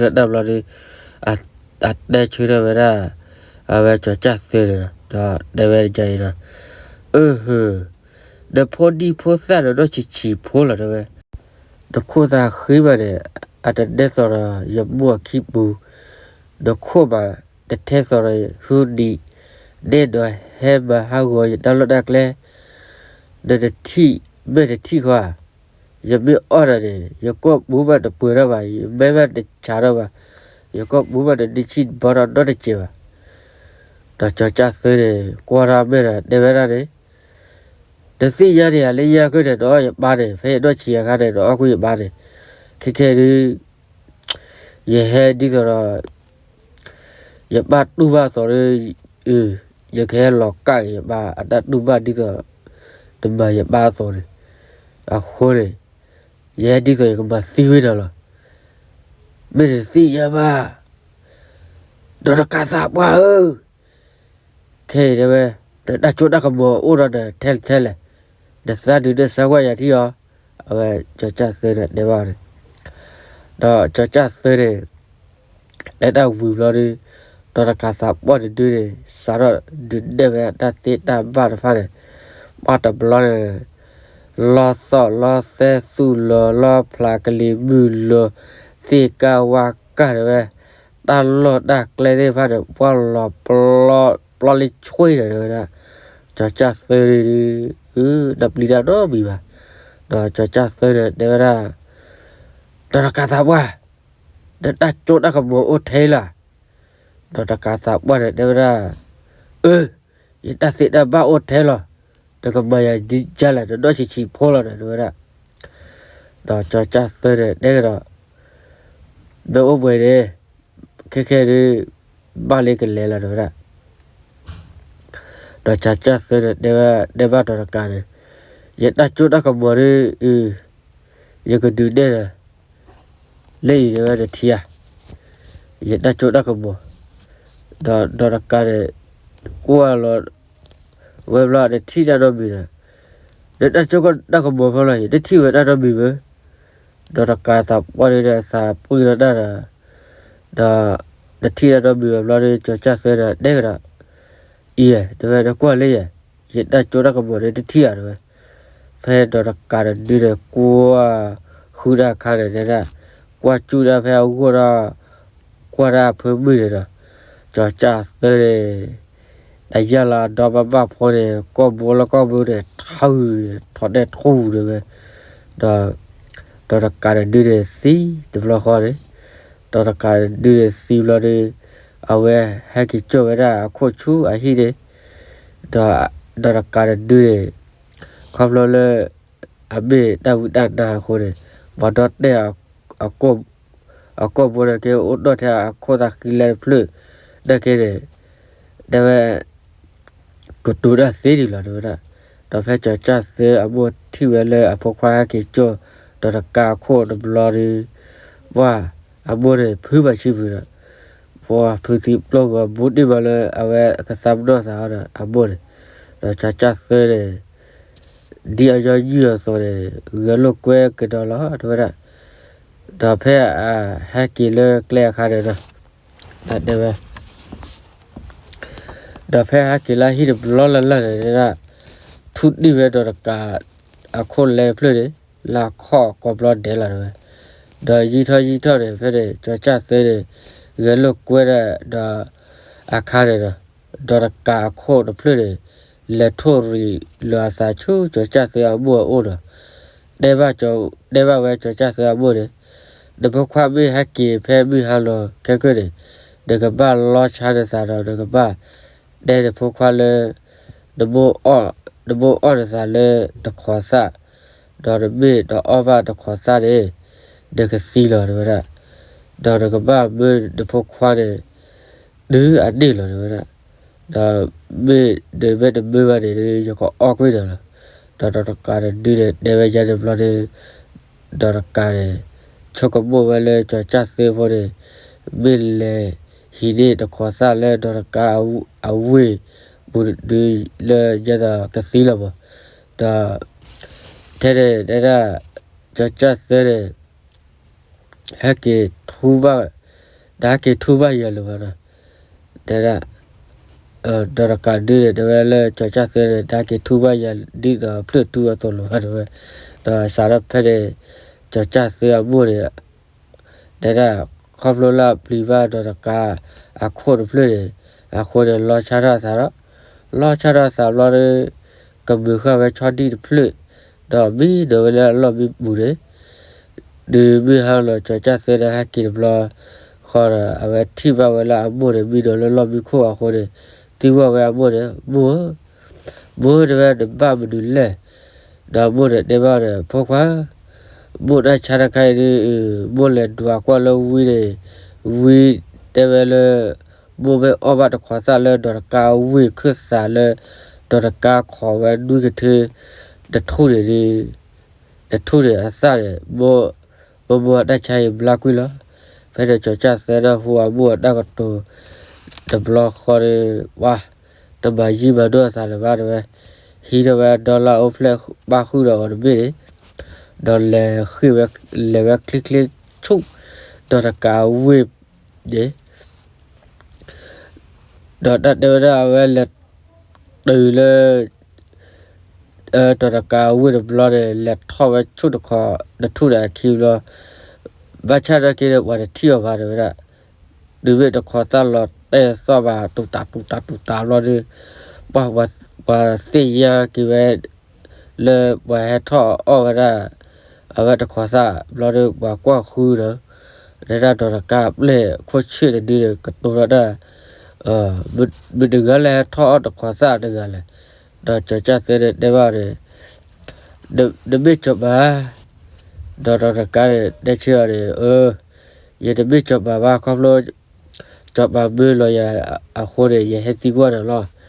ဒီး, အတဲဆၢထၢၣ်ဝဲဒၣ် အဝဲကၠီၤကၢ်သၢန့ၣ်ဒီး ဒီးတဲဝဲဒ်အံၤဒီး, အၢ နဖိဒံဖိသၣ်ဒီး ဒီးဆံးဆံးဖိလီၤတဲဝဲ, နခိၣ်သးဃ့ဘၣ်န့ၣ် အတနဲသိးဒီးယမိၢ်အခံပူၤ, နခိၣ်ဘၣ်တထဲသိးဒီးဟုနံၤ, နဲဒီးဟဲမၤဟးဂီၤယတၢ်လီၢ်တၢ်ကျဲ, နတထံၣ်မဲာ်တထံၣ်ဃီဧါ, ယမ့ၢ်အီၣ်ဒီးန့ၣ် ယကိာ်ပူၤဘၣ်တပှဲၤထီၣ်ဘၣ်, ယမဲဘၣ်တဆးထီၣ်ဘၣ်, ယကိာ်ပူၤဘၣ်တဒ့ဆံၣ်တဘီထီၣ်နီတစဲးဘၣ်. ဒီးကၠီၤကၢ်သၢန့ၣ် ကွၢ်ထီၣ်မဲာ်ဒီး တဲဝဲဒၣ်န့ၣ်, နသ့ၣ်ညါန့ၣ် အလၢညါကၢၢ်န့ၣ် နအီၣ်ယပၢ်န့ၣ် ဖဲယနီၢ်ဆံးအခါန့ၣ် နအီၣ်ကွံာ်ယပၢ်န့ၣ်, ခဲခဲဒုး ယဟဲဒ်သိးဒီး ယပၢ်တူၢ်ဘၣ်အသိးဒီး, ယကဟဲလီၤကၣ်က့ၤယပၢ်အတၢ်တူၢ်ဘၣ်ဒ်သိး တမၤယပၢ်အသိးန့ၣ်, အဃိန့ၣ် ယဟဲဒ်သိးယကမၤသံဝဲဒီးလီၤ. မ့ၢ်နသ့ၣ်ညါဘၣ်, ဒီးတကးသးပှၢ်ဧၢ, ခဲအံၤတဲဝဲ, နတၢ်စိတၢ်ကမီၤအိၣ်ဒီးနထဲလဲၣ်ထဲလဲၣ်, နသးဒုးနဆၢကွၢ်ယၤထံၣ်အီၤ, အဝဲကၠီၤကၢ်သၢန့ၣ်တဲဘၣ်န့ၣ်, ဒီးကၠီၤကၢ်သၢန့ၣ် တဲတၢ်ဝံၤဘျီဒီး, ဒီးတကးသးပှၢ်တဒုန့ၣ် စးထီၣ်ဒုးနဲၣ်ဝဲတၢ်သ့တၢ်ဘၣ်တဖၣ်န့ၣ်, ပှၢ်တဘျီန့ၣ် လီသီၣ်လီသဲသူၣ်လီၤလီဖျးကလံၤမုၢ်လီၤ, သ့ၣ်ကၢ်ဝါကၢ်တဲဝဲ, တၢ်လီၢ်တၢ်ကျဲသ့ၣ်တဖၣ်န့ၣ် ပှၢ်လီၤပျီလံဆွ့ၣ်ဒီး တဲဝဲဒၣ်, ကၠီၤကၢ်သၢန့ၣ်ဒုး, တပျံၤတၢ်နီတမံၤဘၣ်. ဒီးကၠီၤကၢ်သၢန့ၣ်တဲဝဲဒၣ်, ဒီးတကးသးပှၢ်, နတၢ်စိတၢ်ကမီၤအိၣ်ထဲလီၤ. ဒီးတကးသးပှၢ်န့ၣ်တဲဝဲဒၣ်, အၢ, ယတၢ်သ့တၢ်ဘၣ်အိၣ်ထဲလီၤ, နကမၤယၤဒ်လဲၣ်, နနီၢ်ဆံးဆံးဖိလီၤဒီး တဲဝဲဒၣ်. ဒီးကၠီၤကၢ်သၢန့ၣ်တဲကဒီး, မ့ၢ်အိၣ်ပှဲၤန့ၣ်, ခဲခဲဒုး ဘၣ်လၢကလဲၤလီၤ တဲဝဲဒၣ်. ဒီးကၠီၤကၢ်သၢန့ၣ်တဲဝဲ, တဲဘၣ်ဒီးတကးန့ၣ်, ယတၢ်စိတၢ်ကမီၤဒုး, ယကဒုးနဲၣ်ဒီး လၢအံၤတဲဝဲ နထံၣ်ဧါ, ယတၢ်စိတၢ်ကမီၤ. ဒီးဒီးတကးန့ၣ် ကွၢ်လီၤဝဲဘျီ နထံၣ်တၢ်နီတမံၤဒီး, နတၢ်စိတၢ်ကမီၤဖဲလီၤ ယတထံၣ်ဝဲတၢ်နီတမံၤဘၣ်. ဒီးတကးသးပှၢ်ဒုးဒီးသးပှံၢ်ဒီးတၢ်ဒီး, ဒီးတထံၣ်တၢ်နီတမံၤဘၣ်ဘျီဒီး ကၠီၤကၢ်သၢဒီးတဲကဒီး, အံၤ တဲဝဲ နကွၢ်လၢယဲ, ယတၢ်စိတၢ်ကမီၤန့ၣ်တထံၣ်ဧါ တဲဝဲ. ဖဲဒီးတကးတဒုန့ၣ် ကွၢ်ဃုတၢ်အခါန့ၣ် တဲဒၣ်, ကွၢ်စူၣ်တၢ်ဖဲအဂီၢ်ဒီး ကွၢ်တၢ်အဖၢမုၢ်န့ၣ်ဒီး, ကၠီၤကၢ်သၢန့ၣ် အယၢ်လီၤအဒီဘၣ်ဘၣ်ဖိန့ၣ် ကိာ်ဘိလၢကိာ်ဘိန့ၣ် ထီၣ်ထီၣ်တဲာ်ထီၣ်တဲာ်ဝဲ, ဒီး ဒီးတကးတဒုန့ၣ်သံတဘျီဃီန့ၣ်, ဒီးတကးတဒုန့ၣ်သံဘျီဒီး, အဝဲဟဲက့ၤစိာ်ဝဲဒၣ်အခိၣ်ဆူအဟံၣ်န့ၣ်, ဒီး ဒီးတကးတဒုန့ၣ် ခီဖျိလၢ အမ့ၢ်တၢ်ဝံတၢ်နါအဃိန့ၣ်, ပှၤဒီတဲာ် အကိာ်ဘိန့ၣ် က့ၤအိၣ်ဒီၣ်ထဲအခိၣ်သးဃံလဲတဖျၢၣ်, နာ်က့န့ၣ်, တဲဝဲ ကတိၤတၢ်သ့ဒံးလီၤ တဲဝဲဒၣ်. ဒီးဖဲကၠီၤကၢ်သၢအမိၢ်ထံၣ်ဝဲလၢအဖိခွါဟဲက့ၤစိာ် ဒီးတကးအခိၣ်တဘျီဒီး, ပှၤအမိၢ်န့ၣ် ဖုးဘၣ်ဆံဖုးဒီး, ပှၤဖုးသံပျိၢ်ဂီၤဘူးတံၢ်မးလၢ အဝဲကသးပနီၣ်သးအီၤဒီးအမိၢ်န့ၣ်, ဒီးကၠီၤကၢ်သၢန့ၣ် ဒ်အညီနုၢ်အသိးန့ၣ် ဂဲၤလိာ်ကွဲကဒီးလီၤ တဲဝဲဒၣ်. ဒီးဖဲအဟဲက့ၤလၢကျဲအခါန့ၣ်ဒီး, တဲဝဲ, ဒီးဖဲဟဲက့ၤလၢဟံၣ်တဘျီလၢ်လၢ်န့ၣ်ဒၣ်, ထူတံၢ်ဝဲဒီးတကးအခိၣ်လဲတဖျၢၣ်န့ၣ် လၢအခီၣ်ကိးဘျီဒဲးလီၤ တဲဝဲ. ဒီးယံာ်ထီၣ်ယံာ်ထီၣ်န့ၣ် ဖဲန့ၣ် ကၠီၤကၢ်သၢန့ၣ် ဂဲၤလိာ်ကွဲဒီး ဒီးအခါန့ၣ်ဒီး, ဒီးတကးအခိၣ်တဖျၢၣ်န့ၣ် လဲၤထိၣ်ရံၣ်လီၤအသးဆူကၠီၤကၢ်သၢအမိၢ်အအိၣ်ဒီး, တဲဘၣ်ကၠီၤ, တဲဘၣ်ဝဲကၠီၤကၢ်သၢအမိၢ်န့ၣ်, နဖိခွါမ့ၢ်ဟဲက့ၤဖဲမုၢ်ဟါလီၤခဲကၢၢ်န့ၣ်, နကဘၣ်လီဆါနသးဒီး နကဘၣ်တဲနဖိခွါလၢ နမိၢ်အီၣ်, နမိၢ်အီၣ်နသးလၢတခိးသၣ်, ဒီးနမ့ၢ်တအီၣ်ဘၣ်တခိးသၣ်န့ၣ် နကသံလီၤ တဲဝဲဒၣ်. ဒီးနကဘၣ်မၢနဖိခွါန့ၣ် တုၤအန့ၣ်လီၤ တဲဝဲဒၣ်. ဒီးမ့ၢ်နမ့ၢ်တမၢဘၣ်န့ၣ် ယကအီၣ်ကွံာ်နၤလီၤ. ဒီးဒီးတကးတဒုန့ၣ် တဲဝဲယၤန့ၣ်ဘျီန့ၣ်, ဒီးတကးန့ၣ် ဆိကမိၣ်ဝဲလၢကၠီၤကၢ်သၢဖိန့ၣ် မ့ၢ်လဲၤဟံးန့ၢ်တခိးသၣ်လၢဒီးတကးအဝ့ၢ်ပူၤဒုးလၢယဲဒီးကသံလီၤမး. ဒီး ထဲန့ၣ်တဲဒၣ် ကၠီၤကၢ်သၢန့ၣ် ဟဲက့ၤထူဘၣ်, တဟဲက့ၤထူဘၣ်ယၤလၢၤဘၣ်ဒီး, တဲဒၣ်, ဒီးတကးဒုန့ၣ် တဲဝဲလၢကၠီၤကၢ်သၢန့ၣ် တဟဲက့ၤထူဘၣ်ယၤဒ်သိးဖျၢၣ်ထူအသိးလၢၤဘၣ် တဲဝဲ. ဒီးစးထီၣ်ဖဲန့ၣ် ကၠီၤကၢ်သၢအမိၢ်န့ၣ် တဲဒၣ် ခီဖျိလၢအပျံၤဘၣ်ဒီးတကးအခိၣ်တဖျၢၣ်န့ၣ်, အဃိန့ၣ် လီဆါထီၣ်အသးဒီး, လီဆါထီၣ်အသးဘျီဒီး ကမုာ်ဃာ်ဝဲဆီဒံၣ်တဖျၢၣ်, ဒီးမံဒီးဝဲလၢအလီၢ်မံပူၤန့ၣ်, တုၤမုၢ်ဟါလီၤ ကၠီၤကၢ်သၢဒီးဟဲက့ၤတဘျီဃီဒီး အဝဲထံၣ်ဘၣ်ဝဲလၢအမိၢ်န့ၣ် မံဒီးလၢလီၢ်မံခိၣ်အဃိန့ၣ်, သံကွၢ်ဝဲအမိၢ်န့ၣ်, မိၢ်ဧၢ, မိၢ်ဧၢ တဲဝဲ နဘၣ်မနုၤလဲၣ်. ဒီးမိၢ်န့ၣ်တဲဘၣ်န့ၣ်, ဖိခွါ, မိၢ်တၢ်ဆါတခါအံၤဒုး, မိၢ်လဲၤဒွးကွၢ်လၢဝံန့ၣ်, ဝံတဲဝဲလၢ မိၢ်မ့ၢ်အီၣ်ဘၣ်တခီသၣ်လၢဒီးတကါအဝ့ၢ်ခုၣ်သးလၢ ဒီးတကါခိးဝဲနွံကထၢ တထူၣ်န့ၣ်ဒုး, တထူၣ်န့ၣ်အသၣ်န့ၣ်, မိၢ်, မိၢ်မိၢ်အတၢ်ဆါအံၤဘျါကွံာ်လီၤ. ဖဲန့ၣ်ကၠီၤကၢ်သၢဒီးဟူအမိၢ်အတၢ်ကတိၤတဘျီဃီဒီး, ပှၤ, တမၤယံာ်မၤနီၢ်အသးလၢၤဘၣ်တဲဝဲ, ဟံးထီၣ်ဝဲဒီလၣ်အိၣ်ဖျဲၣ်ဘၣ်ဃုာ်ဒီးအီၤတဘ့ၣ်န့ၣ်, ဒီးလဲၤဃ့ၢ်ဝဲ, လဲၤဝဲချ့ချ့ဆူၣ်, ဒီးတကါအဝ့ၢ်န့ၣ် ဒီးတၢ်တဲဝဲဒၣ်အဝဲလဲၤတုၤလၢ ဒီးတကါအဝ့ၢ်တဘျီန့ၣ် လဲၤထီၣ်ဝဲဆူၣ်တခီ, တထူၣ်န့ၣ်အခံဘျီ, ဘၣ်ဆၣ်နာ်က့ဒီး ပှၤတထံၣ်အီၤဘၣ်တဲဝဲဒၣ်, တုၤမ့ၢ်တခီသၣ်လီၤတဲာ်သီၣ်ဘၣ် တူၢ်တၢ်တူၢ်တၢ်တူၢ်တၢ်ဘျီဒီး, ပှၤ, ပှၤသ့ၣ်ညါက့ၤဝဲ လၢပှၤဟဲထီၣ်အီၣ်ဝဲဒၣ် အဝဲတခီသၣ်ဘျီဒီး ပှၤကွၢ်ဃုဒီး, တဲဒၣ်ဒီးတကါပျဲၢ်ခိၣ်ဆ့ၣ်တဒုန့ၣ် ကတိၤထီၣ်တၢ်, မ့ၢ်တဂၤလၢဟဲထီၣ်အီၣ်တခီသၣ်တဂၤလဲၣ်. ဒီးကၠီၤကၢ်သၢန့ၣ်တဲဘၣ်န့ၣ်, နမ့ၢ်ကၠီၤပၤ, ဒီးဒီးတကါန့ၣ် တဲဆၢအီၤန့ၣ်, ယတမ့ၢ်ကၠီၤပၤဘၣ်ခီဖျိ ကၠီၤပၤမၢလီၤယၤအဃိန့ၣ် ယဟဲသံကွၢ်နၤလီၤ.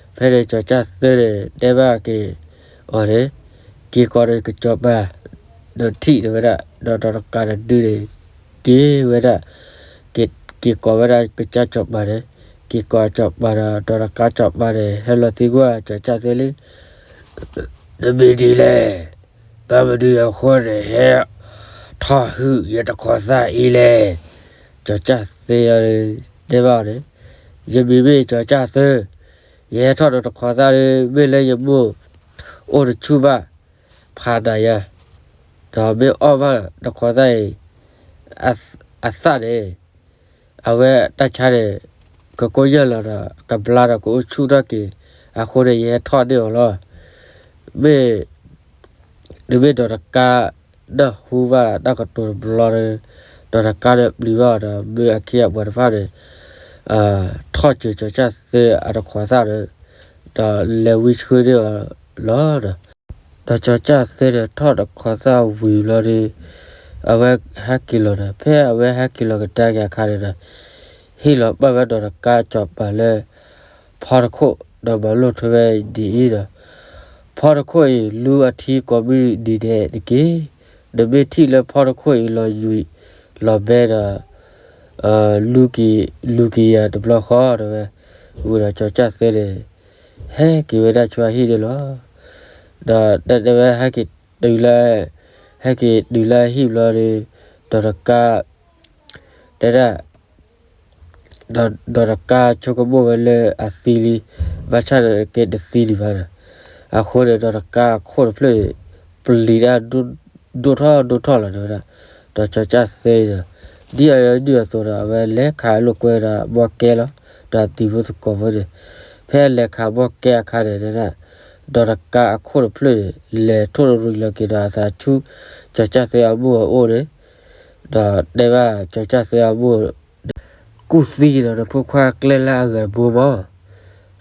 ဖဲန့ၣ်ကၠီၤကၢ်သၢန့ၣ် တဲဘၣ်က့ၤအီၤန့ၣ်, က့ၤကိးန့ၣ်ကစီၤပၤ ဒီးထံၣ်တဲဝဲဒၣ်, ဒီးဒီးတကါတဒုန့ၣ် က့ၤဝဲဒၣ်, က့ၤကိးဝဲဒၣ်ကစၢ်စီၤပၤန့ၣ်, က့ၤကိးစီၤပၤဒီး ဒီးတကါစီၤပၤန့ၣ် ဟဲလီၤသံကွၢ်ကၠီၤကၢ်သၢလံ နမံၤဒ်လဲၣ်, ဘၣ်မနုၤအဃိန့ၣ် ဟဲထီၣ်ဟုၣ်ယတခီသၣ်အံၤလဲၣ်. ကၠီၤကၢ်သၢတဲဘၣ်အီၤန့ၣ်, ယမံၤမ့ၢ်ကၠီၤကၢ်သၢ, ယဟဲထီၣ်ဒီးတခီသၣ်ဒီး မ့ၢ်လၢယမိၢ်အိၣ်တဆူၣ်ဘၣ် ဖးနၤယၤ, ဒီးမ့ၢ်အီၣ်ဘၣ်တခီသၣ်အံၤ အသၣ်န့ၣ် အဝဲတၢ်ဆါန့ၣ် ကကိးယၢ်လီၤဒီး ကဘျါဒီးကအိၣ်ဆူၣ်ထီၣ်က့ၤ, အဃိန့ၣ် ယဟဲထီၣ်န့ၢ်အီၤလီၤ. မ့ၢ် တမ့ၢ်ဒီးတကါ နၢ်ဟူဘၣ်တၢ်ကတိၤတဘျီဒီး, ဒီးတကါန့ၣ်ပျံၤဘၣ်အီၤဒီး မၢအခ့အပှၤတဖၣ်န့ၣ် ထီၣ်စၢၤကၠီၤကၢ်သၢအတခီသၣ်ဒီး, ဒီးလဲၤဝံဆှၢန့ၢ်အီၤလီၤဒီး ဒီးကၠီၤကၢ်သၢန့ၣ် ထီၣ်တခီသၣ်ဝံၤဘျီဒီး အဝဲဟဲက့ၤလီၤဒီး ဖဲအဝဲဟဲက့ၤလီၤကဒါက့ၤအခါန့ၣ်ဒီး ဟ့ၣ်လီၤပာ်ဝဲဒီးတကါစီၤပၤလၢ ဖီတခိၣ် ဒီးမၤလိၣ်ထူဝဲဒ်အံၤဒီး, ဖီတခိၣ်အံၤ လူအထံကိးမုၢ်နံၤဒဲးတက့ၢ်. နမ့ၢ်ထံၣ်လၢဖီတခိၣ်အံၤလီၤယံၤလီၤဘဲဒီး လူက့ၤ, လူက့ၤယၤတဘျီဃီတဲဝဲ, ဝံၤဒီးကၠီၤကၢ်သၢန့ၣ် ဟဲက့ၤဝဲဒၣ်ဆူအဟံၣ်န့ၣ်လီၤ. ဒီးတၢ်တဲဝဲဟဲက့ၤတုၤလၢ, ဟဲက့ၤတုၤလၢအဟံၣ်ဘျီဒီး, ဒီးတကါ, တဲဒၣ် ဒီး, ဒီးတကါဆိကမိၣ်ဝဲလၢအသံလံ, ဘၣ်ဆၣ်န့ၣ်က့တသံဒံးဘၣ်ဒီး, အဃိန့ၣ် ဒီးတကါအခိၣ်တဖျၢၣ်န့ၣ် ပျံၤဒၣ်ဒိၣ်ထီၣ်ဒိၣ်ထီၣ်လီၤတဲဝဲဒၣ်, ဒီးကၠီၤကၢ်သၢဒီး, ဒ်အယဒုၣ်အသိးဒီး အဝဲလဲၤခးလိာ်ကွဲဒီးဘီကဲလီၤ, ဒီးအသံၣ်ဖိသကိးဖိန့ၣ်, ဖဲအလဲၤခးဘီကဲအခါန့ၣ်တဲဒၣ်, ဒီးတကါအခိၣ်တဖျၢၣ်န့ၣ် လဲၤထိၣ်ရံးလီၤက့ၤဒီးအသးဆူ ကၠီၤကၢ်သၢအမိၢ်အအိၣ်န့ၣ်, ဒီးတဲဘၣ်ကၠီၤကၢ်သၢအမိၢ် ကူၣ်သံဒီးနဖိခွါကျဲလၢအဂၤတဘိမး,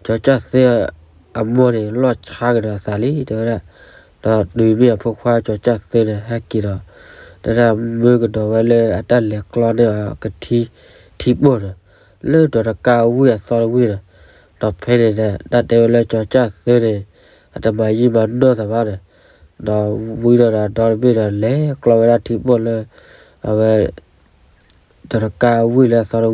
ကၠီၤကၢ်သၢအမိၢ်န့ၣ် လီၣ်ဆါကဒီးအသးလံ တဲဝဲဒၣ်, ဒီးတုၤမ့ၢ်အဖိခွါကၠီၤကၢ်သၢန့ၣ် ဟဲက့ၤဒီး, တဲဒၣ်မၢကဒီးဝဲလၢအတၢ်လဲၤကျီန့ၢ်အီၤကထံ, ထံပိၢ်န့ၣ်, လၢဒီးတကါအဝ့ၢ်အသီတဝ့ၢ်န့ၣ်, ဒီးဖဲန့ၣ်ဒီး တၢ်တဲဝဲလၢကၠီၤကၢ်သၢန့ၣ် အတမၤယံာ်မၤနီၢ်သးဘၣ်န့ၣ်, ဒီးဝံဒီးဒီးဒီတဘ့ၣ်ဒီး လဲၤကျီဝဲဒၣ်ထံပိၢ်လၢ အဝဲ ဒီးတကါအဝ့ၢ်လၢအ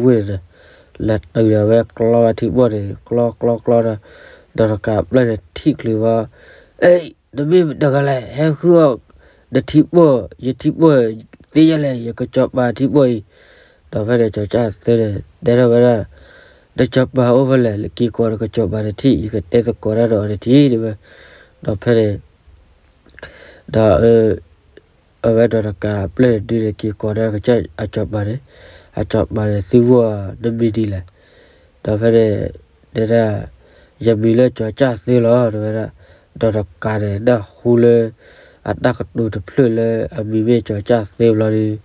သီတဝ့ၢ်န့ၣ်ဒီး, လဲၤတုၤဒီးအဝဲကျီဝဲထံပိၢ်န့ၣ် ကျီကျီကျီဒီး, ဒီးတကါပျဲၢ်န့ၣ်ထံၣ်ချုးဝဲ, အဲ, နမ့ၢ်တဂၤလဲၣ် ဟဲဃုအီၣ် နထံပိၢ် ယထံပိၢ်သ့ယဲလဲၣ် ယကစီၤပၤထံပိၢ်အံၤ, ဒီးဖဲန့ၣ်ကၠီၤကၢ်သၢန့ၣ် တဲထီၣ်ဝဲဒၣ်, နစီၤပၤအိၣ်ဖဲလဲၣ် က့ၤကိးနကစီၤပၤနထံၣ် ယကတဲသကိးတၢ်ဒီးအီၤတထံၣ်တဲဝဲ, ဒီးဖဲန့ၣ် ဒီး အဝဲဒီးတကါပျဲၢ်န့ၣ်ဒုးန့ၣ်က့ၤကိးဒီးအကစီၤပၤန့ၣ်, အစီၤပၤန့ၣ်သံကွၢ်နမံၤဒ်လဲၣ်, ဒီးဖဲန့ၣ် တဲဒၣ်, ယမံၤလၢကၠီၤကၢ်သၢလီၤ တဲဝဲဒၣ်, ဒီးတကါန့ၣ်နၢ်ဟူလၢ အတၢ်ကတိၤတဖျၢၣ်လၢအမံၤမ့ၢ်ကၠီၤကၢ်သ့ဘျီဒီး,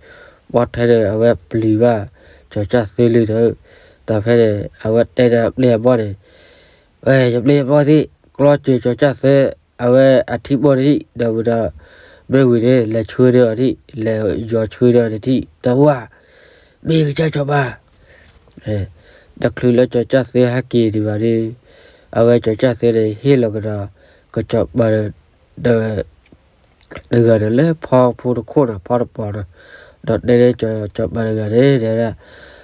ပှၢ်ထဲန့ၣ် အဝဲပျံၤဘၣ်ကၠီၤကၢ်သ့လံဒီး, ဒီးဖဲန့ၣ် အဝဲတဲန့ၢ်အပျဲၢ်အဘီၣ်န့ၣ်, ဝဲ ယပျဲၢ်အဘီၣ်သ့ၣ် ကျီစၢၤကၠီၤကၢ်သ့ အဝဲအထံဘီၣ်န့ၣ် ဒီးဝံၤဒီး မ့ၢ်ဝံၤန့ၣ် လဲၤဆှၢန့ၢ်အီၤထံၣ် လဲၤယီၤဆှၢန့ၢ်အီၤန့ၣ်ထံၣ် ဒီးဝဲ မ့ၢ်ကစၢ်ကၠီၤပၤ တချုးလၢကၠီၤကၢ်သ့ဟဲက့ၤဒံးဘၣ်ဒီး, အဝဲကၠီၤကၢ်သ့န့ၣ် ဟ့ၣ်လီၤကဒီး ကစီၤပၤဒီး တဂၤန့ၣ်လၢဖီဖိတခိၣ်န့ၣ် ဖီတပီၤန့ၣ်, ဒီးတဲန့ၢ်ကစီၤပၤတဂၤန့ၣ် တဲဒၣ်,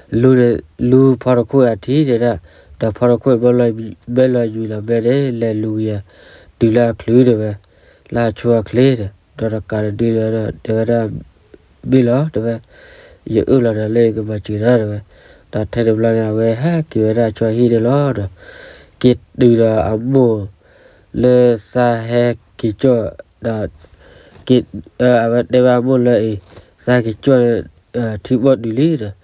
လူၤန့ၣ် လူၤဖီတခိၣ်အထံတဲဒၣ်, ဒီးဖီတခိၣ် မ့ၢ်လီၤယွံၤလီၤဘဲန့ၣ် လဲၤလူၤက့ၤယၤ တုၤလၢအချုးတဲဝဲ, လၢအဆိအချ့ဒီး, ဒီးတကးဒံးဒီး တဲဝဲဒၣ် ဘ့ၣ်လီၤ တဲဝဲ, ယအၢၣ်လီၤဒီးလၢယကမၤစၢၤနၤတဲဝဲ, ဒီးထဲတဘျီန့ၣ် အဝဲဟဲက့ၤဝဲဒၣ်ဆိဟံၣ်န့ၣ်လီၤဒီး, က့ၤတုၤဒီးအမိၢ် လၢသးဟဲက့ၤကၠီၣ်, ဒီး က့ၤ အဝဲတဲဘၣ်အမိၢ်လၢအံၤ, သးက့ၤကၠီၣ် ထံဘီၣ်တုၤလံဒီး, ဒီး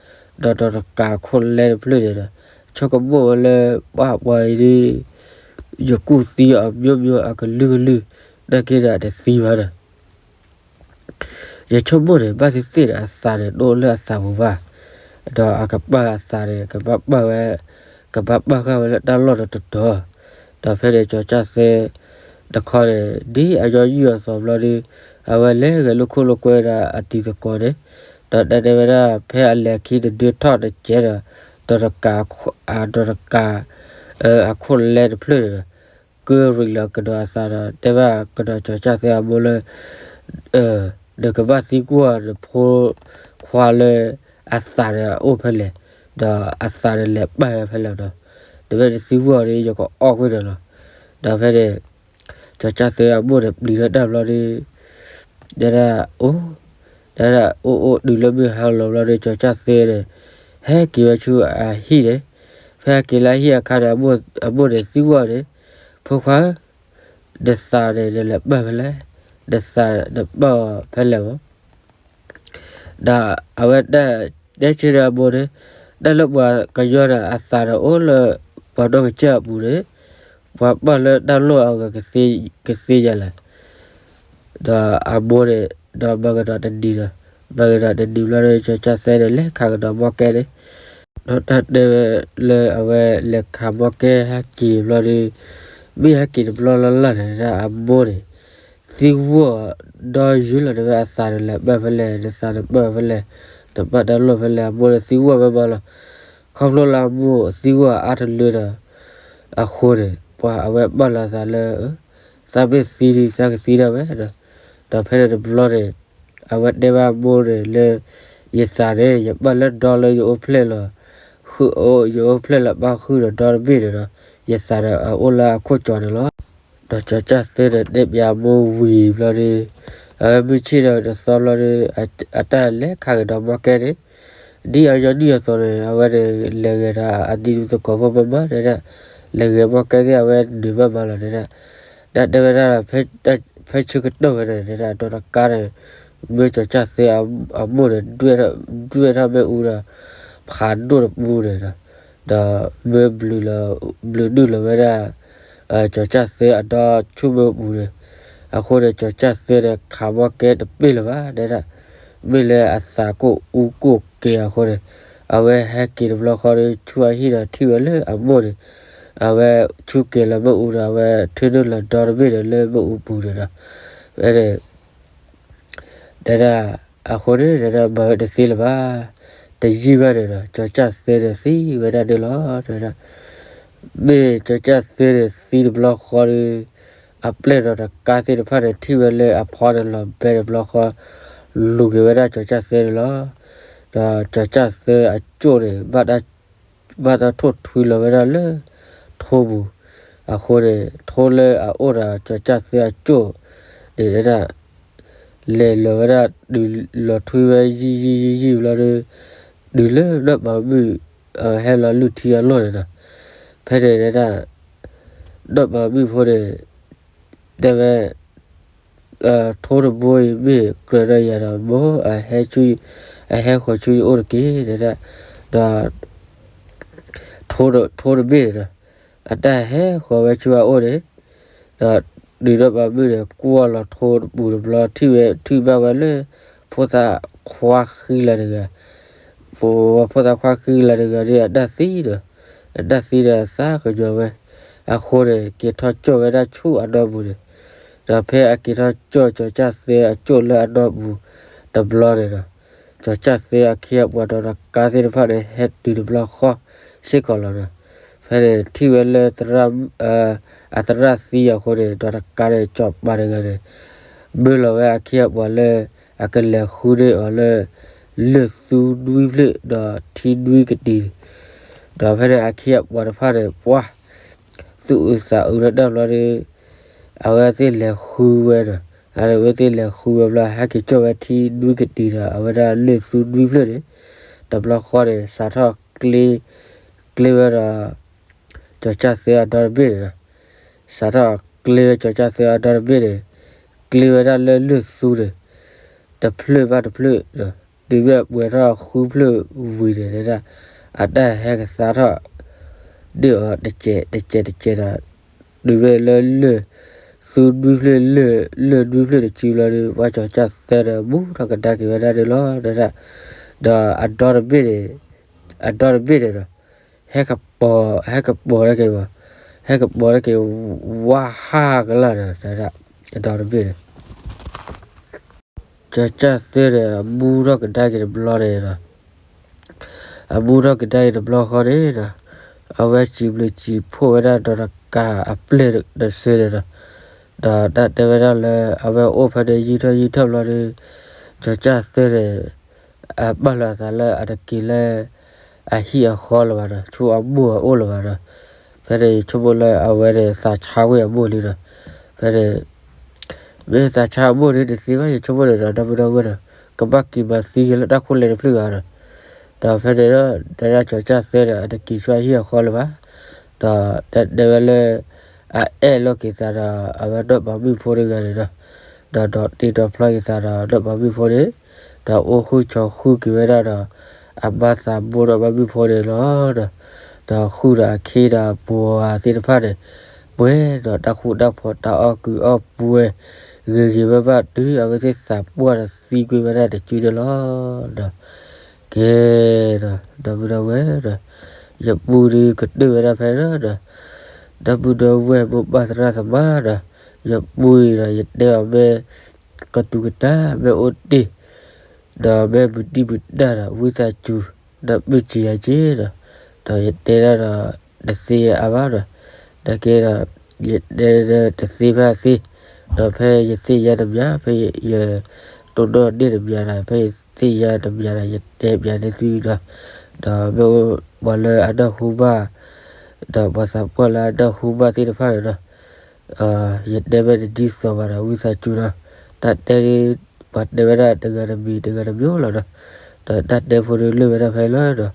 တကးခိၣ်လဲတဖျၢၣ်န့ၣ်ဒီး, ဆိကမိၣ်ဝဲလၢပှၢ်ပှၤအံၤဒီး ယကူၣ်သံအီၤမိမိအကလုာ်ကလုာ်, နာ်က့ဒီးတသံဘၣ်ဒီး ယဆိကမိၣ်န့ၣ် ဘၣ်သ့ၣ်သ့ၣ်န့ၣ် အသးန့ၣ်တအိၣ်လၢအသးပူၤဘၣ်, ဒီးအကပာ်အသးန့ၣ် ကဘၣ်ပာ်ဝဲ, ကဘၣ်ပာ်ဃာ်ဝဲလၢတၢ်လီၢ်တတီၤ, ဒီးဖဲန့ၣ်ကၠီၤကၢ်သ့တခီန့ၣ် ဒ်အညီနုၢ်အသိးဘျီဒီး, အဝဲလဲၤဂဲၤလိာ်ခိၣ်လိာ်ကွဲဒီးအတံၤသကိးန့ၣ်, ဒီးတဲတဲဝဲဒၣ် ဖဲအလဲၤခံတဒုထီၣ်တကဲးဒီး, ဒီးတကး, ဒီးတကး အခိၣ်လဲတဖျၢၣ်န့ၣ်ဒီး ကၢရံးလီၤကဒီးအသးဒီး တဲဘၣ်ကဒီးကၠီၤကၢ်သ့အမိၢ်လၢ နကဘၣ်သံကွၢ်နဖိခွါလၢ အသးန့ၣ်အအိၣ်ဖဲလဲၣ်, ဒီးအသးန့ၣ်လဲၤပာ်ဝဲဖဲလဲၣ်ဒီး, နမ့ၢ်တသံကွၢ်အီၤဒီး ယကအီၣ်ကွံာ်နၤလီၤ. ဒီးဖဲန့ၣ် ကၠီၤကၢ်သ့အမိၢ်န့ၣ် ပျံၤထီၣ်တၢ်ဘျီဒီး တဲဒၣ်အိၣ်, တဲဒၣ်အိၣ်အိၣ်တုၤလၢမုၢ်ဟါလီၤဘျီဒီး ကၠီၤကၢ်သ့န့ၣ် ဟဲက့ၤဝဲဆူအဟံၣ်န့ၣ်, ဖဲဟဲက့ၤလၢအဟံၣ်အခါန့ၣ် အမိၢ်န့ၣ်သံကွၢ်န့ၣ်, ဖိခွါဧၢ, နသးန့ၣ်နလဲၤပာ်ဖဲလဲၣ်, နသးနပာ်အီၤဖဲလဲၣ်မး ဒီးအဝဲတဲဆၢဒီးအမိၢ်န့ၣ်, တၢ်လၢပှၤကညီန့ၣ် အသးန့ၣ်အိၣ်လၢပှၤနီၢ်ကစၢ်အပူၤန့ၣ်, ပှၤပာ်လၢတၢ်လီၢ်အဂၤကသ့ညါလဲၣ်. ဒီးအမိၢ်န့ၣ် ဒီးမၤကဒီးတနံၤဒီး, မၤကဒီးတနံၤဘျီဒီး ကၠီၤကၢ်သ့န့ၣ် လဲၤခးကဒီးမီကဲန့ၣ်, ဒီးတၢ်တဲဝဲလၢအဝဲလဲၤခးမီကဲဟဲက့ၤဘျီဒီး, မ့ၢ်ဟဲက့ၤတဘျီလၢ်လၢ်န့ၣ်ဒၣ် အမိၢ်န့ၣ် သံကွၢ်ဒီးယုၢ်လီၤတဲဝဲ အသးန့ၣ်လဲၤပာ်ဖဲလဲၣ်, နသးန့ၣ်ပာ်ဖဲလဲၣ်, နပာ်တၢ်လီၢ်ဖဲလဲၣ်, အမိၢ်န့ၣ်သံကွၢ်ဝဲမးလီၤ. ခီဖျိလၢအမိၢ်သံကွၢ်အါတလၢဒီး အဃိန့ၣ် ပှၤအဝဲပာ်လီၤအသးလၢ သးမ့ၢ်သံဒီး သးကသံဒၣ်ဝဲဒီး, ဒီးဖဲန့ၣ်တဘျီန့ၣ် အဝဲတဲဘၣ်အမိၢ်န့ၣ်လၢ ယသးန့ၣ် ယပာ်လၢဒီလၢယအိၣ်ဖျဲၣ်လီၤ, ဃု, ယအိၣ်ဖျဲၣ်လီၤဘၣ်ဃုာ်ဒီးဒီတဘ့ၣ်န့ၣ်ဒီး, ယသးန့ၣ်အအိၣ်လၢအခိၣ်ကၠီၤန့ၣ်လီၤ. ဒီးကၠီၤကၢ်သ့န့ၣ် တဲပၠးအမိၢ်ဝံၤဘျီဒီး, အဝဲမုၢ်ဆ့ၣ်ဒီးတသီဘျီဒီး, အတၢ်လဲၤခးကဒီးမီကဲန့ၣ်, ဒ်အညီနုၢ်အသိးန့ၣ် အဝဲန့ၣ် လဲၤဂဲၤဒီးအတံၤသကိးဖိမးမးတဲဒၣ်, လဲၤဂဲၤမီကဲသ့ၣ် အဝဲနုာ်ဘၣ်မးလီၤတဲဒၣ်. တၢ်တဲဝဲဒၣ်ဒီး ဖဲဆၢကတီၢ်ဝဲန့ၣ်တဲဒၣ် ဒီးတကးန့ၣ် မ့ၢ်ကၠီၤကၢ်သ့အမိၢ်န့ၣ် ဒွဲၣ်ထီၣ်မ့ၣ်အူဒီး ဖးဒိၣ်တပူၤန့ၣ်ဒီး, ဒီးမ့ၢ်ဘျုးလီၤ, ဘျုးနုာ်လီၤဝဲဒၣ် ကၠီၤကၢ်သ့အဒီဆူမ့ၣ်အူပူၤန့ၣ်, အဃိန့ၣ် ကၠီၤကၢ်သ့န့ၣ် ခးမီကဲတပ့ၢ်လၢၤဘၣ်တဲဒၣ်, မ့ၢ်လၢအသးကအိၣ်ကူၣ်က့ၤအဃိန့ၣ်, အဝဲဟဲက့ၤတဘျီဃီဒီး ဆူအဟံၣ်ဒီးထံၣ်ဝဲလၢအမိၢ်န့ၣ်, အဝဲဆူက့ၤလီၤမ့ၣ်အူဒီး အဝဲထုးန့ၢ်လီၤဒီတဘ့ၣ်ဒီးလၢမ့ၣ်အူပူၤန့ၣ်ဒီး, ဖဲန့ၣ် တဲဒၣ်, အဃိန့ၣ် တဲဒၣ်မၤဝဲတသ့လၢၤဘၣ်, တယံာ်ဘၣ်န့ၣ်ဒီး ကၠီၤကၢ်သ့န့ၣ်သံဝဲဒၣ်န့ၣ်လီၤ တဲဒၣ်. မ့ၢ်ကၠီၤကၢ်သ့န့ၣ်သံတဘျီဃီဒီး, အပျဲၢ်ဒီးတကးသ့ၣ်တဖၣ်န့ၣ် ထံၣ်ဝဲလၢအဖီန့ၣ်လီၤဘဲတဘျီဃီ, လူၤက့ၤဝဲဒၣ်ကၠီၤကၢ်သ့န့ၣ်လီၤ. ဒီးကၠီၤကၢ်သ့အကၠိၣ်န့ၣ် ဘၣ်တၢ်ထိၣ်ထွံလီၤဝဲဒၣ်လၢထိပူၤ, အဃိန့ၣ် ထိလၢအအိၣ်ဒီးကၠီၤကၢ်သ့အကၠိၣ်န့ၣ် တဲဒၣ် လဲၤလီၤဝဲဒၣ် တုၤလီၤထွံဝဲယံာ်ယံာ်ယံာ်ယံာ်ဘျီဒီး, တုၤလၢနီၢ်ပၤမုၣ် ဟဲလီၤလုၢ်ထံအလီၢ်န့ၣ်ဒီး, ဖဲန့ၣ်တဲဒၣ် နီၢ်ပၤမုၣ်ဖိန့ၣ် တဲဝဲ ထိတဘိအံၤ မ့ၢ်ကြၢးဒီးယၤဒီး မ်အဟဲဆူ, အဟဲဃီၤဆူယအိၣ်တက့ၢ် တဲဒၣ်, ဒီး ထိတဘ့ၣ်န့ၣ်ဒီး အတၢ်ဟဲဃီၤဝဲဆူအအိၣ်န့ၣ်, ဒီး ဒီးတုၤဒီးဘၣ်မုၢ်န့ၣ် ကွၢ်လီၤထိတပူၤတဘျီ ထံၣ်ဝဲ ထံၣ်ဘၣ်ဝဲလၢ ဖိသၣ်ခွါဃံလၤတဂၤ, ပဝဲဖိသၣ်ခွါဃံလၤတဂၤဒီး အတၢ်သံဒီး, အတၢ်သံဒီးသးကညီၤဝဲ, အဃိန့ၣ် က့ၤထီၣ်ကၠီၣ်ဝဲဒၣ်ဆူအဒီပူၤန့ၣ်, ဒီးဖဲအက့ၤထီၣ်ကၠီၣ်ကၠီၤကၢ်သဲအကၠိၣ်လၢအဒီပူၤတဘျီန့ၣ်ဒီး, ကၠီၤကၢ်သဲအခ့အပှၤဒီးတကါသ့ၣ်တဖၣ်န့ၣ် ဟဲတုၤတဘျီဃီစ့ၢ်ကီးလီၤဒီး, ဖဲန့ၣ်ထံၣ်ဝဲလၢ အသရၣ်သံအဃိန့ၣ် ဒီးတကါန့ၣ် ကၠီၤပၤတဂၤန့ၣ် မၢလီၤဝဲအခ့အပှၤလၢ အကလဲၤဃုန့ၢ်အီၤလၢ လၢၢ်သူနွံဖျၢၣ်ဒီးထံနွံကတံၤန့ၣ်, ဒီးဖဲန့ၣ်အခ့အပှၤတဖၣ်န့ၣ် ပှၤ သူၣ်အုးသးအုးလၢတၢ်ဘျီဒီး အဝဲသ့ၣ်လဲၤဃုဝဲဒီး, အဝဲသ့ၣ်လဲၤဃုဝဲဘျီ ဟဲက့ၤကၠီၣ်ဝဲထံနွံကတံၤဒီး အဝဲဒၣ်လၢၢ်သူနွံဖျၢၣ်န့ၣ်, တဘျီဃီန့ၣ် စးထီၣ်ကျ့, ကျ့ဝဲဒီး ကၠီၤကၢ်သဲအဒီတဘ့ၣ်န့ၣ်ဒီး, စးထီၣ်ကျ့ဝဲကၠီၤကၢ်သဲအဒီတဘ့ၣ်န့ၣ်, ကျ့ဝဲဒၣ်လၢလၢၢ်သူန့ၣ် တဖျၢၣ်ဘၣ်တဖျၢၣ်ဒီး, တုၤမ့ၢ်ပှဲၤထီၣ်ဃုဖျၢၣ်ဝံၤန့ၣ်ဒၣ်, အတၢ်ဟဲကသါထီၣ် ဒ့ၣ်အီၤတစဲးတစဲးတစဲးဒီး, တုၤမ့ၢ်လၢလၢၢ်သူနွံဖျၢၣ်လၢ လၢၢ်နွံဖျၢၣ်တစုဘျီဒီး ပှၤကၠီၤကၢ်သဲဒီးမူထီၣ်ကဒါက့ၤဝဲဒၣ်န့ၣ်လီၤဒၣ်, ဒီးအဒီတဘ့ၣ်န့ၣ်, အဒီတဘ့ၣ်န့ၣ်ဒီး, ဟဲကပီၤ, ဟဲကပီၤထီၣ်က့ၤဘၣ်, ဟဲကပီၤထီၣ်က့ၤ ဝါဟးကလၢ်ဒီး, အဒီတဘ့ၣ်န့ၣ် ကၠီၤကၢ်သဲန့ၣ် အမူထီၣ်ကဒါက့ၤတဘျီန့ၣ်ဒီး, အမူထီၣ်ကဒါက့ၤတဘျီဃီန့ၣ်ဒီး, အဝဲစံးဘျုးစံးဖှိၣ်ဝဲဒၣ်ဒီးတကးအပျဲၢ်တစဲးန့ၣ်ဒီး, ဒီးတၢ်တဲဝဲဒၣ်လၢ အဝဲအိၣ်ဖဲန့ၣ်ယံာ်ထီၣ်ယံာ်ထီၣ်ဘျီဒီး, ကၠီၤကၢ်သဲန့ၣ် အပာ်လီၤအသးလၢအတက့ၤလၢ အဟံၣ်အဃီလၢၤဘၣ်ဒီး ဆူအမိၢ်အအိၣ်လၢၤဘၣ်ဒီး, ဖဲန့ၣ်ယဆိကမိၣ်လၢအဝဲန့ၣ် သးဆါဝဲအမိၢ်လံဒီး, ဖဲန့ၣ် မ့ၢ်သးဆါအမိၢ်န့ၣ်တသ့ဘၣ် ယဆိကမိၣ်န့ၣ်ဒီး ဒီပုၢ်ဒီဝဲၢ်ဒီး, ကဘၣ်က့ၤမၤသံက့ၤလၢတၢ်ခိၣ်လဲတဖျၢၣ်ဂၤဒီး, ဒီးဖဲန့ၣ်ဒီး တဲဒၣ်ကၠီၤကၢ်သဲဒီး အတက့ၤဆူအဟံၣ်အဃီလၢၤဘၣ်, ဒီးတဲဝဲလၢ အအဲၣ်လိာ်က့ၤသးဒီး အဝဲဒီးပှၤမုၣ်ဖိတဂၤန့ၣ်ဒီး, ဒီးဒိးတ့ဒိးဖျီက့ၤသးဒီး ဒီးပှၤမုၣ်ဖိန့ၣ်, ဒီးအိၣ်ဃုာ်ဆိးဃုာ်က့ၤဝဲဒၣ်ဒီး အမါသးဘိဒီးပှၤမုၣ်ဖိန့ၣ်လီၤဒီး, ဒီးဃုာ်ဒီးအခ့ဒီးအပှၤသ့ၣ်တဖၣ်န့ၣ်, ပှဲၤဒီးတၢ်ဃူတၢ်ဖိးတၢ်အီၣ်ကုးအီၣ်ပှဲၤ, ဂ့ၤဂ့ၤဘၣ်ဘၣ်တုၤအဝဲသ့ၣ်သးပှၢ်ဒီးသံကွံာ်ဝဲဒၣ်တစုန့ၣ်လီၤဒီး, ကဲဒီး ဒီပုၢ်ဒီဝဲၢ်ဒီး, ယပူၤဒုးကတၢၢ်ဝဲဒၣ်ဖဲဒီး, ဒီပုၢ်ဒီဝဲၢ်မိၢ်ပၢ်သရၣ်သမါဒီး, ယပူၤအံၤဒီး ယတဲအီၤမ့ၢ် ကတူၤကတၢ်မ့ၢ်အိၣ်တ့ၢ်, ဒီးမ့ၢ်မုၢ်တံၢ်မုၢ်တၢ်ဒီး ဝံသးစူၤ ဒီးမုၢ်စံၤယၤက့ၤဒီး, ဒီးယတဲဒၣ်ဒီး တသ့အါဘၣ်ဒီး, နာ်က့ဒီး ယတဲဒၣ်တသ့ဖဲအသ့, ဒီးဖဲယသ့ၣ်ညါတမံၤ ဖဲယတိၢ်နီၣ်န့ၢ်တမံၤဒီး ဖဲယသ့ၣ်ညါတမံၤဒီး ယတဲပျးန့ၢ်သုဒီး, ဒီးမ့ၢ်ပှၤလၢအနၢ်ဟူဘၣ်, ဒီးပှၤသးပှၢ်လၢအနၢ်ဟူဘၣ်သ့ၣ်တဖၣ်န့ၣ်ဒီး, ယတဲမ့ၢ်တဒ်သိးဘၣ်ဒီး ဝံသးစူၤဒီး, တၢ်တဲဒ် ပှၤတဲဝဲဒၣ်တဂၤတမံၤတဂၤတမံၤလီၤဒီး, ဒီးတၢ်တဲဖိဒုးလၢာ်ဝဲဒၣ်ဖဲလီၤဒီး,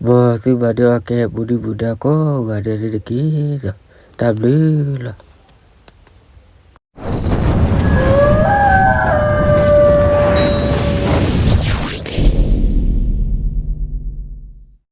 မ်သုမၤဒုးအီၣ်ကဲပူၤဒုၣ်ပူၤဒါကိးဂၤဒဲးန့ၣ်တက့ၢ်ဒီး, တၢ်ဘျုးလီၤ.